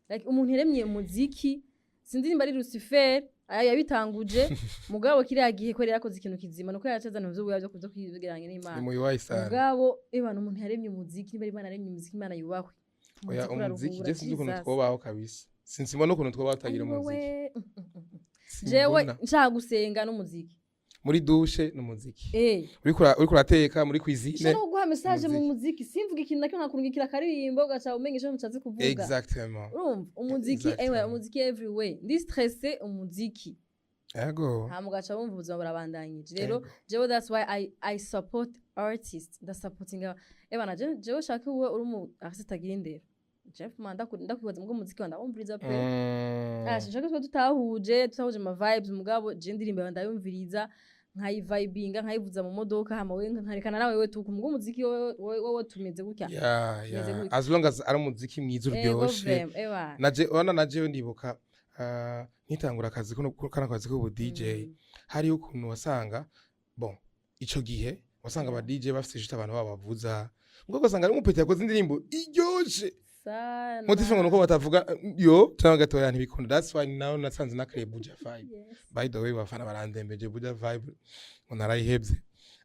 Like umuntu yaremye umuziki, sinzi nimba ari Lucifer aya yabitanguje, mugabo kiriya gihe ko yari yarakoze ikintu kizima, nuko yaracazana ivyo byo kuza kwigeranya n'Imana. Ni muyiwayi sana. Mugabo ebana umuntu yaremye umuziki, niba ari Imana yaremye umuziki, Imana yubahwe. Oya, umuziki uraruhura, je sinzi ukuntu Jesus. twobaho kabisa, sinzibona ukuntu twobaho tutagira Ayiwe umuziki. we. Jewe Simbona. nshaka gusenga n'umuziki. Muri douche n'umuziki, uriko urateka muri cuisine. Nshaka kuguha message mu Umuziki. muziki, simvuga ikintu nakimwe, nkakurungikira akaririmbo ugaca umenya ico mushatse kuvuga. Exactement. Urumva umuziki, Exactement. ewe, umuziki everywhere. Ndi stressé, umuziki. Hama ugaca wumva ubuzima burabandanyije. Rero jewe that's why I support artists, ndasupportinga ebana. Jewe shaka uwe uri umu artiste atagira indero, Jeff man, ndakwibaza mugo umuziki wanda wumviriza pe. Ah, sinshaka twe tutahuje ama vibes, mugabo je indirimbo yawe ndayumviriza. Nkayivibinga, nkayivuza mu modoka, hama wewe nkarekana nawe, wewe tuku mugo umuziki wowe tumeze gutya. Tumeze gutya. As long as ari umuziki mwiza, uryoshe. Vraiment, ewa. Naje urabona, najewe ndibuka nkitangura akazi kano kazi k'ubu DJ, hariho ukuntu wasanga, bon, ico gihe wasanga aba DJ bafise juste abantu babo bavuza, ngo ugasanga ari umupeti yakoze indirimbo iryoshe, Sana. motif ngo nuko batavuga yo cyangwa gatoya ntibikunda. That's why nawe nasanze nakreye Buja Vibe. By the way, bafana barandembeje, Buja Vibe ngo narayihevye,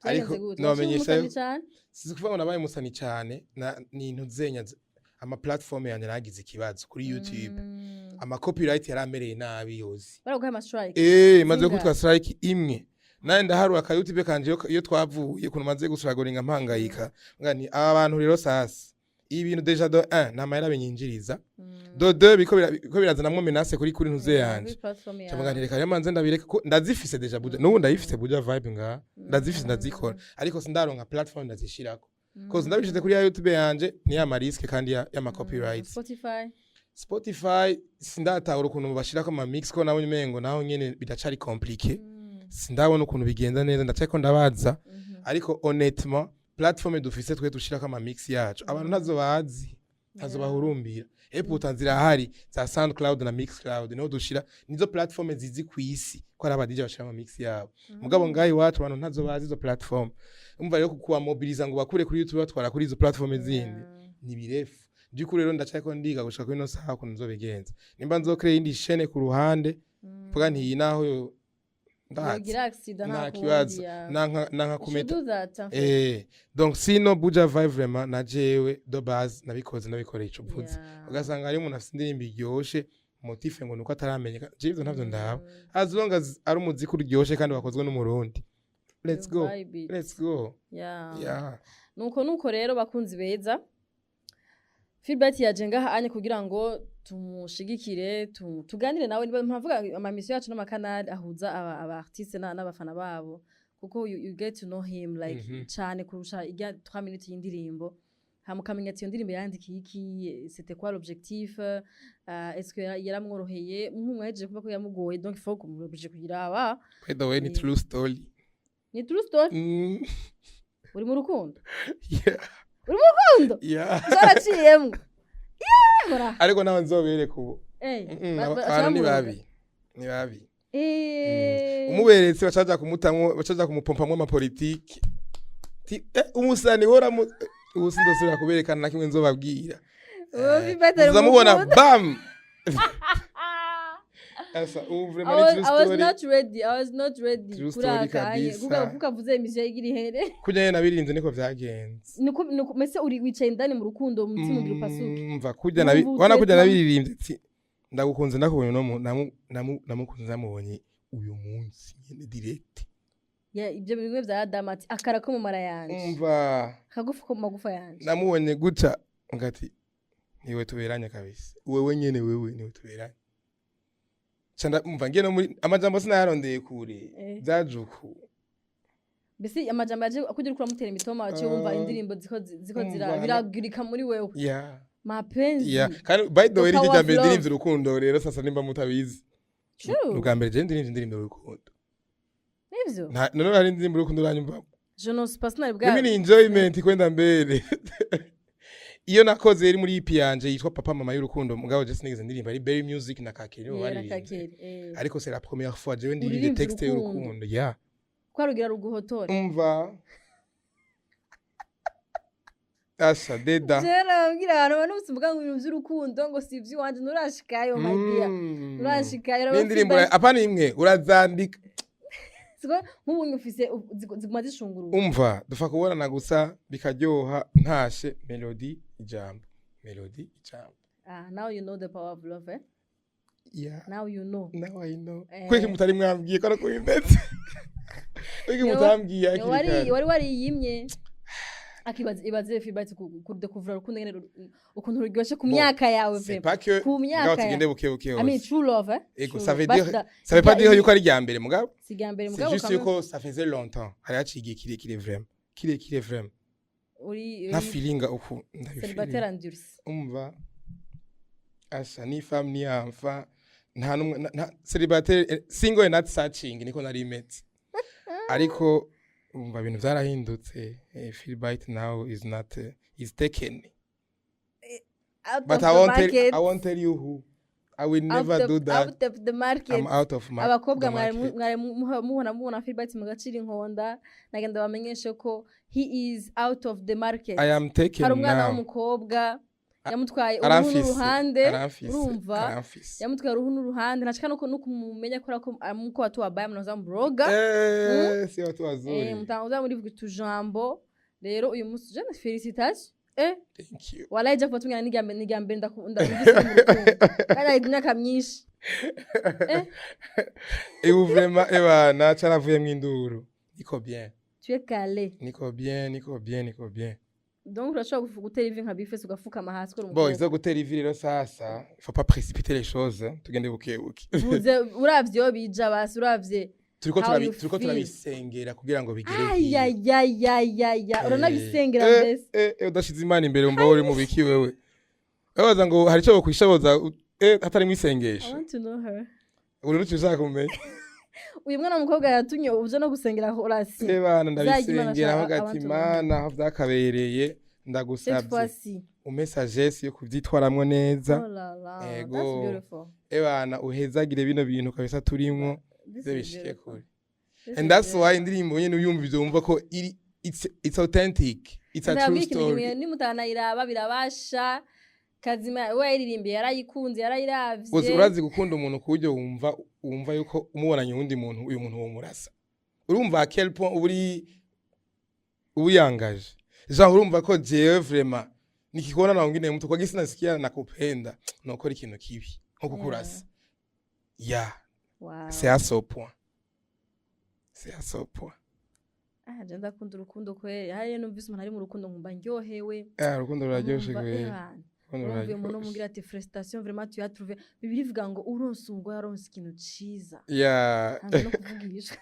ariko Byagenze gute? nabamenyesha Waciye umusani cane? Sizi kuvuga ngo nabaye umusani cyane, ni ntuzenya ama platform yanjye nagize ikibazo kuri YouTube, ama copyright yaramereye nabi yose. Baraguhaye ama strike? Maze Zingahe? kutwa strike imwe, nawe ndaharura aka YouTube kanje iyo twavuye ukuntu maze gusuragoringa mpangayika, nga nti aba bantu rero sasa ibi bintu déjà de 1 nta mahera binyinjiriza, de 2 biko birazanamwo menace kuri ntuze yanje. Kuri platform yawe. Cyangwa nti reka rero manze ndabireka ko ndazifise déjà Buja, n'ubu ndayifise Buja Vibe nga ndazifise, ndazikora, ariko sindaronka platform ndazishirako, cause ndabishize kuri ya YouTube yanje ni ya ma risque kandi ya ma copyright. Spotify? Spotify sindatahura ukuntu bashirako ama mix, ko nabonye umengo naho nyene bidacari compliqué, sindabona ukuntu bigenda neza, ndacariko ndabaza. Ariko honnêtement, platform dufise twe dushirako ama mix yacu, abantu ntazo bazi, ntazo bahurumbira. Et pourtant zirahari, za SoundCloud na Mixcloud, niho dushira, nizo platform zizi ku isi ko ari aba DJ bashira ama mix yabo. Mugabo ngaho iwacu abantu ntazo bazi izo platform. Umva rero, kubamobiliza ngo bakure kuri YouTube batwara kuri izo platform zindi ni birefu by'ukuri. Rero ndacariko ndiga gushika kuri ino saha ukuntu nzobigenza, nimba nzocréa iyindi chaîne ku ruhande, mvuga nti iyi naho yo ndazi. Yogira accident, nta nta kibazo. kundi, ya. Nanka You should kumeta do that, en fait. Donc sino Buja Vibe vraiment na jewe de base nabikoze nabikoreye ico mvuze. Ugasanga hari umuntu afite indirimbo iryoshe, motif ngo nuko ataramenyeka, je ivyo ntavyo ndaba. As long as ari umuziki uryoshe kandi wakozwe n'Umurundi, let's You go. vibe it. Let's go. Yeah. Nuko rero, bakunzi beza, Philbert yaje ngaha anye kugira ngo tumushigikire, tuganire nawe. Niba mpavuga amamisiyo yacu n'amakanali ahuza aba artiste n'abafana babo, kuko you get to know him like cane kurusha irya 3 minutes y'indirimbo, hama ukamenya ati iyo ndirimbo yandikiye iki, c'était quoi l'objectif, est-ce que yaramworoheye nk'umwahejeje kuba ko yamugoye. Donc il faut kumubije kuyiraba. By the way, ni true story. Ni true story? Mm. Uri mu rukundo? Yeah. Uri mu rukundo? Yeah. Zaraciyemwo, yemora. Ariko nawe nzobereka ubu. Abantu ni babi, ni babi. Umuberetse bacaja kumutamwo, bacaja kumupompamwo amapolitiki. Ti umusani wora ubu sindosubira kuberekana na kimwe nzobabwira. Uwo Philbert ari mu Muzamubona. rukundo. Bam, asa ubu vraiment I ni was, true I was story. not ready. I was not ready. True Kuri story aka anye. kabisa. Kuko avuze émission igira ihere. Kurya nyene nabirinze niko vyagenze. Nuko mese uri wicaye indani mu rukundo, umutima ugira upasuke. Mva kurya nabi Numva wana kurya utetamo. nabiririmbye ati ndagukunze, ndakubonye no namukunze, namubonye uyu munsi nyene direct. Ya, ibyo bimwe vya Adam ati akara ko mu mara yanje. Umva. Akagufa ko mu magufa yanje. Namubonye guca ngati niwe tuberanye kabisa, wewe nyene, wewe niwe tuberanye. Ca umva ngiye no muri amajambo sinayarondeye kure. Byaje uku. Mbese amajambo yaje kugira uko uramutera imitoma, waciye wumva indirimbo ziko zira Umva, biragurika muri wewe. Yeah. Mapenzi. Yeah, kandi by the way, The ni power rya of mbere love. ndirimvye urukundo rero sasa, nimba mutabizi. True. Ubwa mbere je ndirimvye indirimbo y'urukundo. Nivyo? None hari indirimbo y'urukundo uranyumva? Je ne sais pas, sinari bwa. Mimi ni enjoyment kwenda mbere. Iyo nakoze iri muri EP yanje yitwa Papa Mama y'urukundo, mugabo je sinigeze ndirimba, ari Berry Music na Kakeri nibo Yeah, na baririmbye. Kakeri. Ariko c'est la première fois jewe ndirimbe Uririmbye texte urukundo. y'urukundo, yeah. Kwarugira ruguhotore. Umva, asa deda. Je nababwira abantu bantu mvuga ngo ibintu by'urukundo ngo si iby'iwanje, nturashikayo my dear. Nturashikayo. N'indirimbo apana imwe urazandika. Siko nk'ubu ufise ziguma zishunguruka. Umva, dufa kubonana gusa bikaryoha, ntashe melody ijambo, melody ijambo. Ah, now you know the power of love, eh? Yeah. Now you know. Now I know. Kweki mutari mwambwiye ko ariko bimeze? Kweki mutambwiye hakiri kare? Wari wariyimye. Akibaza ibaze Philbert kudekuvura urukundo ngene ukuntu ruryoshe ku Bon, myaka yawe, c'est vraiment. pas que Ku myaka mugabo tugende buke buke I mean, hose. true love, eh? Ego, True ça veut love. dire But ça veut pas dire yuko ari irya mbere, mugabo Si irya mbere, c'est mugabo juste quand même. yuko ça faisait longtemps, hari haciye igihe kirekire vraiment, kirekire vraiment, Uri nta uri feeling uku célibataire ndabifeelinga. endurci. Umva, asha ni femme ni enfant, nta numwe célibataire, single and not searching, niko nari meze. Ariko umva, ibintu vyarahindutse. Philbyte now is not is taken. Out But of I the won't tell, market. I won't tell you who. I will never Out of, do that. out of the market. I'm out of my Abakobwa the mwari market. mwari mubona Philbyte mugacira inkonda, nagenda bamenyeshe ko he is out of the market. I am taken Hari umwana now. w'umukobwa yamutwaye uruhu Aramfise, n'uruhande. aramfise, Urumva, aramfise. yamutwaye uruhu n'uruhande, ntashaka no kumumenya kubera ko muko watu wabaye munaza muroga. Si watu wazuri. Mutanguza muri vuga utujambo. Rero uyu munsi je félicitations. Thank you. Walayi, je kuva tungana n'irya mbere ndakunda mu rukundo kandi ari imyaka myinshi. Ebu vraiment, ebana caravuyemwo induru, niko bien. Tu es calé. Niko bien, niko bien, niko bien. Donc urashobora gutera ivi nka Bifes, ugafukama hasi kubera Bon, umukobwa. izo gutera ivi rero sasa, il faut pas précipiter les choses, hein. Tugende buke buke. Vuze uravye iyo bija, basi uravye Turiko how you turiko feel. turabisengera kugira ngo bigere hiyo. Ayayayayaya, uranabisengera mbese. Udashize Imana imbere, umva uri mu biki wewe? Babaza ngo hari icyo bokwishoboza hatarimo I isengesho. want to know her. Uri ruci ushaka kumenya. Uyu mwana w'umukobwa yatumye uja no gusengera horasi. Bana, ndabisengera Imana avuga ati: "Mana, aho byakabereye, Cette ndagusabye fois-ci. Umpe sagesse yo kubyitwaramwo neza." Oh la la, Ego. that's beautiful. Ebana, uhezagire bino bintu kabisa turimwo, This ze is bishike beautiful. kure. This And is that's beautiful. why indirimbo nyene uyumva ivyo, wumva ko iri it's authentic, it's a true Ndababwira ikintu story. kimwe, nimutanayiraba birabasha. Kazima we yayiririmbiye, yarayikunze, yarayiravye. Gusa urazi gukunda umuntu ku buryo wumva yuko umubonanye uwundi muntu, uyu muntu womurasa. Urumva à quel point uba uri uyangaje, genre urumva ko jewe vraiment nikikuona na wengine mtu, kwa gisi nasikia nakupenda, nokora ikintu kibi nko kukurasa, yeah. C'est à ce point, c'est à ce point. Ah, je ndakunda urukundo kweri. Hariyo numvise umuntu ari mu rukundo nkumva ndyohewe. Ah, urukundo ruraryoshe Nkumva, kweri. ebana, Urukundo urumva uyu muntu ruraryoshe. umubwira ati: "Félicitations, vraiment tu as trouvé." Bibiliya ivuga ngo uronse umugore aronse ikintu ciza. Ntabwo no kuvugishwa.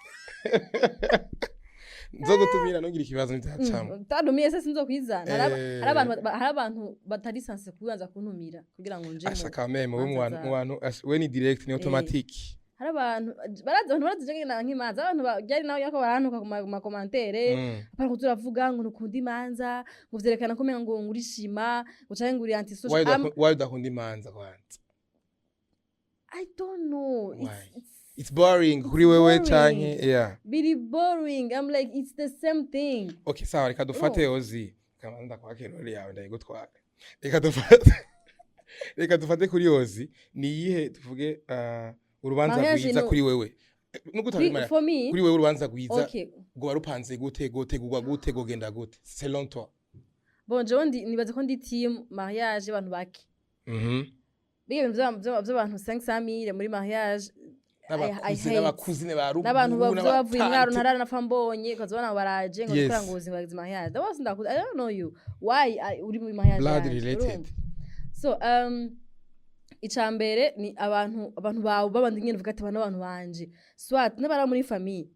Nzogutumira, ntugire ikibazo, ntibyacamo. Utanumiye se sinzokwizana. Eh. Hari abantu batari censés kubanza kuntumira kugira ngo nje mu Ashaka meme we mu manza bantu, mu zabo. bantu we ni direct, ni automatique. Hari abantu barazi, abantu barazi je ngena nk'imanza, abantu byari nawe yako barantuka ku ma commentaires. Apana ko turavuga ngo ntukunda imanza, ngo vyerekana ko umenga ngo ngurishima, ngo canke ngo uri anti social. Why udakunda imanza kwanza? I don't know. Why? It's It's boring kuri wewe boring. canke, yeah? Biri boring. I'm like, it's the same thing. Okay, sawa, reka dufate ozi kama ndakwake role yawe ndayigutwara. Reka dufate kuri ozi, ni iyihe, tuvuge urubanza Mariage rwiza kuri wewe? Nuko utabimara. For me, Kuri wewe, urubanza rwiza rwoba rupanze gute, gotegurwa gute, gogenda gute selon toi? Bon, jewe nibaza ko ndi team mariage abantu bake. Biga ibintu vy'abantu 500 000 muri mariage, I N'abakuze, hate. n'abakuzine ba ruguru, N'abantu bavuye imwaro, n'abatante. ntaranapfa mbonye, ukazibona baraje ngo gukora ngo ubuzima bwagize mariage. That was ndakuze. I don't know you, why uri muri mariage Blood yanje, related. urumva? So icambere ni abantu bawe babandi nyene, uvuga ati: "Aba n'abantu banje," soit n'abari muri famille,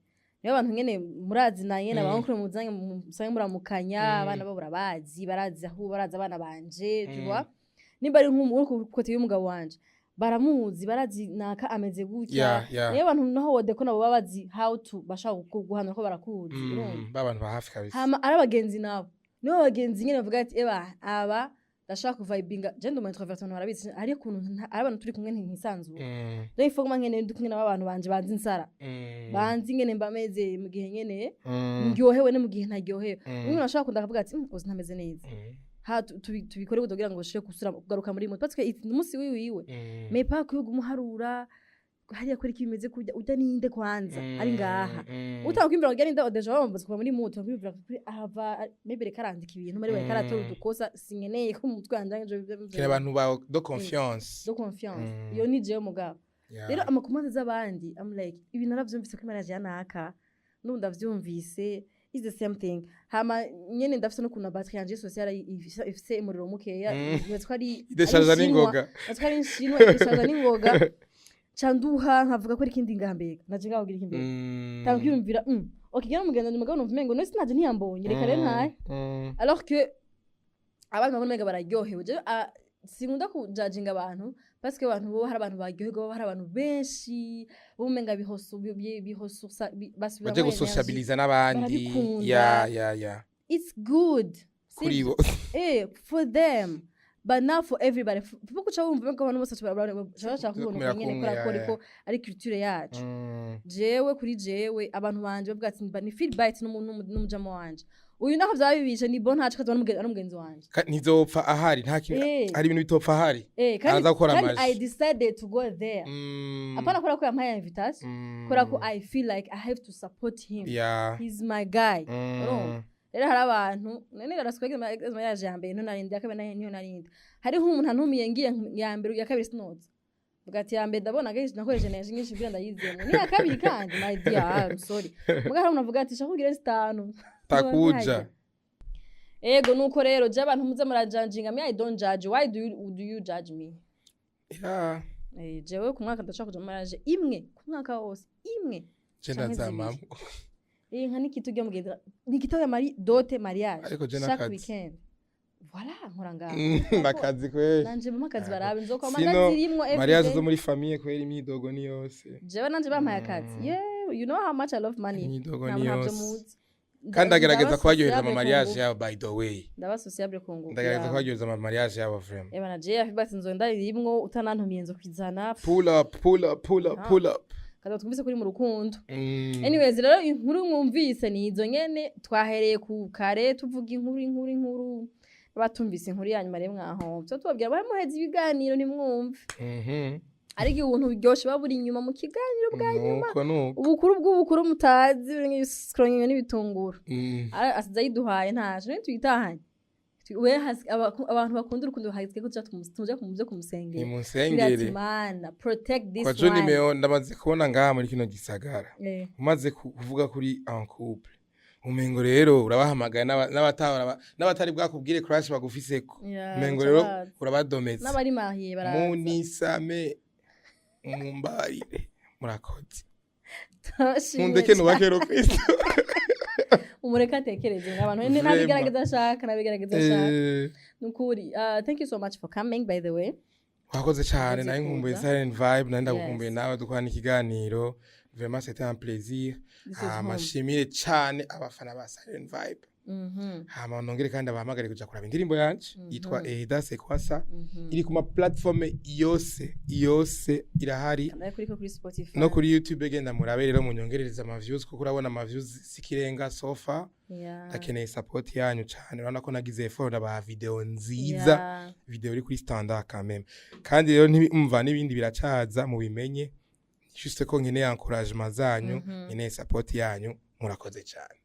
niyo abantu nyene murazi na nyene, aba oncle muzanye, musange muramukanya, abana babo urabazi, barazi aho, barazi abana banje, tu vois? Nimba ari nk'umu ku côté y'umugabo wanje, baramuzi, barazi naka ameze gutya. Niyo abantu naho wodeko nabo baba bazi how to bashaka guhanura ko barakuzi, urumva? Babantu ba hafi kabisa. Hama ari abagenzi nabo, nibo bagenzi nyene bavuga ati: "Eba, aba ndashaka kuvibinga." Je ndi umu introvert, abantu barabizi. Hari ukuntu ari abantu turi kumwe ntisanzura. Rero il faut kuma nkene ndi kumwe n'abantu banje banzi insara, banzi ingene mba meze mu gihe nyene ndyohewe no mu gihe ntaryohewe. Umwe ashobora kunda akavuga ati: "Uzi ntameze neza." Ha tubikore kugira ngo bashobore gusubira kugaruka muri mood, parce que umunsi wiwiwe. Mais pas kwiga umuharura hariya kuri bimeze kurya urya ninde kwanza ari ngaha. Utanga kwimvira ngo ninde, déjà wamamaza kuva muri mood, kwimvira kuri ahava maybe reka arandika ibintu muri bareka aratora udukosa sinkeneye ko mu mutwe wanje nje. Kira abantu ba de confiance. De confiance. Iyo ni jewe mugabo. Rero ama commentaires z'abandi, I'm like, ibi naravyumvise kuri mariage ya naka, n'ubu ndavyumvise, is the same thing. Hama nyene ndafise n'ukuntu na batterie yanje sociale ifise umuriro mukeya. Nibaza ko ari Ideshaja ari n'ingoga. Nibaza ko ari inshinwa, ideshaja n'ingoga. Ca nduha nkavuga ko ari ikindi ngambega naje ngaho kugira ikindi tanga kwiyumvira. Okay, gera mugenzi mugabo numva umengo none sinaje ntiyambonye, reka rero ntahe. Alors que abandi babona umenga bararyohewe. Jewe sinkunda kujajinga abantu. Parce que abantu bo, hari abantu baryoherwa, hari abantu benshi bumenga bihosu bihosusa basubiramo Baje energy. gusociabiliza n'abandi. Barabikunda. Ya. It's good. Kuri Sivyo? bo. For them, but not for everybody. Kuko uca wumva ko abantu bose bashaka kubona Kumera uko nyene, kumwe, kubera ko ya. ariko ari culture yacu. Jewe, kuri jewe, abantu banje bavuga ati mba ni feel bite n'umujama wanje uyu, naho vyaba bibishe ni bon, ntaco kazoba ari umugenzi wanje. Ntizopfa ahari, nta kintu. Hari ibintu bitopfa ahari. Kandi, Araza gukora kandi amaji. I decided to go there, apana kubera ko yampaye invitation, kubera ko I feel like I have to support him. He's my guy. Urumva rero hari abantu none baraswege yaje ya mbere niho narindi, ya kabiri niho narindi. Hariho umuntu antumiye, ngiye ya mbere, ya kabiri sinoza. Vuga ati ya mbere ndabona kenshi nakoresheje energy nyinshi kugira ndayizemo, ni ya kabiri kandi, my dear, I'm sorry. Muga hari umuntu avuga ati shaka kugira zitanu. Takuja. Ego, nuko rero je abantu muze murajudginga me, I don't judge. Why do you judge me? Yeah. Jewe ku mwaka ndashaka kuja mu mariage imwe, ku mwaka wose imwe Je canke ndazamamwo. zibiri. Nka nikita ujya mugenzi, nikita ya mari dote mariage Ariko je chaque n'akazi. weekend. Voilà, nkora ngaho. Nakazi kweli. Nanje bampa akazi, barabe nzokoma Sino ndazirimwo every mariage day. zo muri famille kweli, imyidogo ni yose. Jewe nanje bampaye akazi, yeah, you know how much I love money. Imyidogo Nta ni ntabyo yose. muzi. Kandi ndagerageza Ndaba kubaryohereza sociable ama ku mariage ngufu. yabo, by the way. Ndaba sociable ku ngufu. Ndagerageza Yeah. kubaryohereza ama mariage yabo vraiment. Ebana, jewe afibatse nzo ndarimwo, utanantumiye nzo kwizana. Pull up, pull up, pull up, Ah. pull up. Kaza twumvise kuri mu rukundo. Anyways rero, inkuru mwumvise ni izo nyene. Twahereye ku kare tuvuga inkuru, inkuru, inkuru. Batumvise inkuru ya nyuma rero mwahomvye, tubabwira bamuheza ibiganiro ntimwumve. Ariko ubuntu buryoshe buba buri inyuma mu kiganiro bwa nyuma. Nuko nuko. Ubukuru bw'ubukuru mutazi buri n'ibitunguru. Asize ayiduhaye, ntaje none tuyitahanye. We abantu bakunda urukundo hagizwe ko tuja kumuze kumusengera. Nimunsengere. Ati Mana, protect this Kwa John one. Meo ndamaze kubona ngaha muri kino gisagara. Umaze kuvuga kuri en couple, umengo rero urabahamagaye n'abatari bwakubwire crush bagufiseko. Yeah, Umengo rero baza. urabadometse. N'abari mariés baraza. Munisame, mumbarire, murakoze. Turabashimiye Mundeke cyane. nubake rero Kristo. Umureke atekereze ngo abantu Vraiment. nabigerageza ashaka, nabigerageza ashaka. Nukuri, thank you so much for coming, by the way. Wakoze cyane. Wakoze Nawe nkumbuye kuza. Silent Vibe, nari ndagukumbuye. Yes. Nawe dukorana ikiganiro, vraiment c'était un plaisir. This is Hama home. nshimire cyane abafana ba Silent Vibe. Hama nongere kandi abahamagare kuja kuraba indirimbo yanje yitwa Ehida Sekwasa, iri ku ma platform yose yose irahari. Nayo kuri ko kuri Spotify. No kuri YouTube. Genda murabe rero, munyongerereza ama views, kuko urabona ama views sikirenga so far. Ndakeneye support yanyu cyane. Urabona ko nagize effort, ndabaha video nziza, video iri kuri standard quand même. Kandi rero umva n'ibindi biracaza, mubimenye juste ko nkeneye encouragement zanyu, nkeneye support yanyu. Murakoze cyane.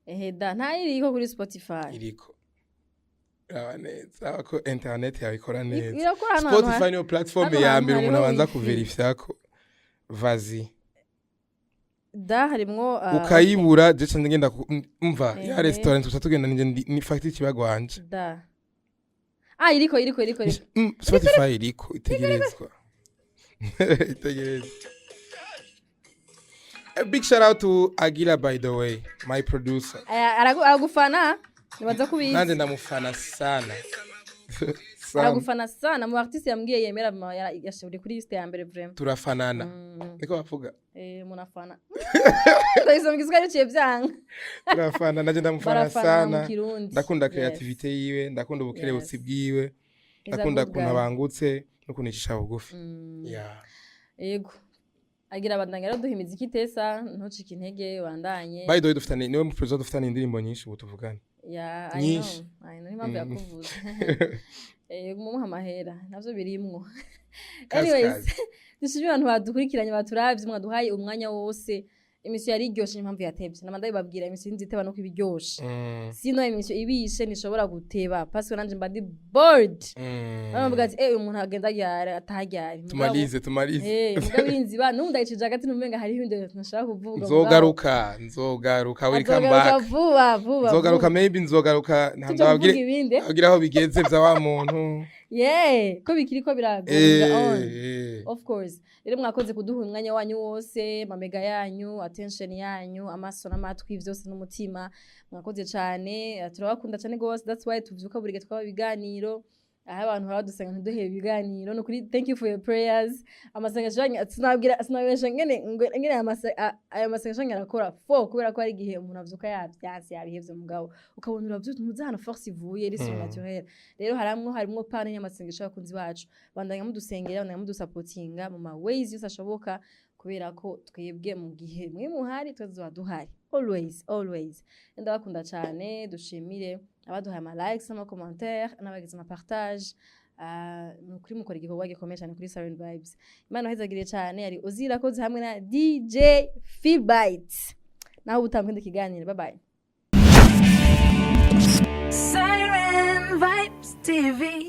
Eheda ntayiriko kuri Spotify. Iriko, raba neza, raba ko internet yawe ikora neza. Irakora hano hantu. Spotify niyo platform Hano ya hantu mbere umuntu hariho abanza wifi. kuverifyako vazi. Da harimwo Ukayibura je canke ngenda umva ya restaurant tuca tugenda ninje ni facture ikibagwanje. Da, ah, iriko, iriko, iriko, iriko. Spotify iriko, itegerezwa itegerezwa. A big shout out to Agila, by the way, my producer. Aragufana, nibaza ko ubizi. Nanje ndamufana sana sana. Aragufana sana. Mu artiste yambwiye yemera yashobore kuri liste ya mbere vraiment. Turafanana, niko bavuga. Munafana, ndabisoma igiswahili ciye vyanga. Turafana, nanje ndamufana Barafana mu sana. Kirundi. Ndakunda Yes. creativity yiwe, ndakunda ubukerebutsi bwiwe, He's a ndakunda good ukuntu guy. abangutse n'ukuntu yicisha bugufi. Yeah. Yego, agira abandanya rero duha imiziki itesa, ntucike intege, wandanye. By the way, dufitanye, niwe mu dufitanye indirimbo nyinshi ubu tuvugana. Yeah, I Nyinshi. know. I know, niyo mpamvu yakuvuze. Mumuha amahera navyo birimwo. Kazi, Anyways, kazi. Dushimire abantu badukurikiranye, baturavye, mwaduhaye umwanya wose. Émission yari iryoshe, niyo mpamvu yatevye. Nama ndabibabwira, émission nziteba nuko iba iryoshe. Sino émission ibishe ntishobora guteba, parce que nanje mba ndi bored. Baravuga ati uyu muntu agenda ryari, ataryari. Tumalize, tumalize. Mugabo irinzi ba nubu ndayicije hagati, numenga hariho ibindi ntashaka kuvuga. Nzogaruka, nzogaruka, welcome Azogaruka back. vuba vuba. Nzogaruka. Vuba. Maybe nzogaruka. Tuja kuvuga Ndababwire ibindi. abwire aho bigeze vya wa muntu. Yeah, ko bikiri ko biragonga on. Of course. Rero mwakoze kuduha umwanya wanyu wose, mamega yanyu, attention yanyu, amaso n'amatwi vyose n'umutima. Mwakoze cane, turabakunda cane gose. That's why tuvyuka buri gihe twaba ibiganiro. Aho abantu baba badusenga ntiduhebe ibiganiro. Ni ukuri, thank you for your prayers. Amasengesho yanyu, sinabwira, sinabesha ngene aya masengesho yanyu arakora fo, kubera ko hari igihe umuntu avyuka yavyanse, yabihevye, mugabo ukabona uravyutse, ntuzi ahantu force ivuye, iri surnaturel. Rero harimwo pane y'amasengesho y'abakunzi bacu. Bandanya mudusengera, bandanya mudusapotinga mu ma ways yose ashoboka, kubera ko twebwe mu gihe mwe muhari, twe tuzoba duhari always, always. Ndabakunda cyane. Dushimire abaduhaye ama likes, ama commentaire, n'abagize ama partage. Ni ukuri mukora igikorwa gikomeye cyane kuri Siren Vibes. Imana ihezagire cyane. Yari Uzirakoze hamwe na DJ Philbite. Naho ubutaha kiganiro. Bye bye. Siren Vibes TV.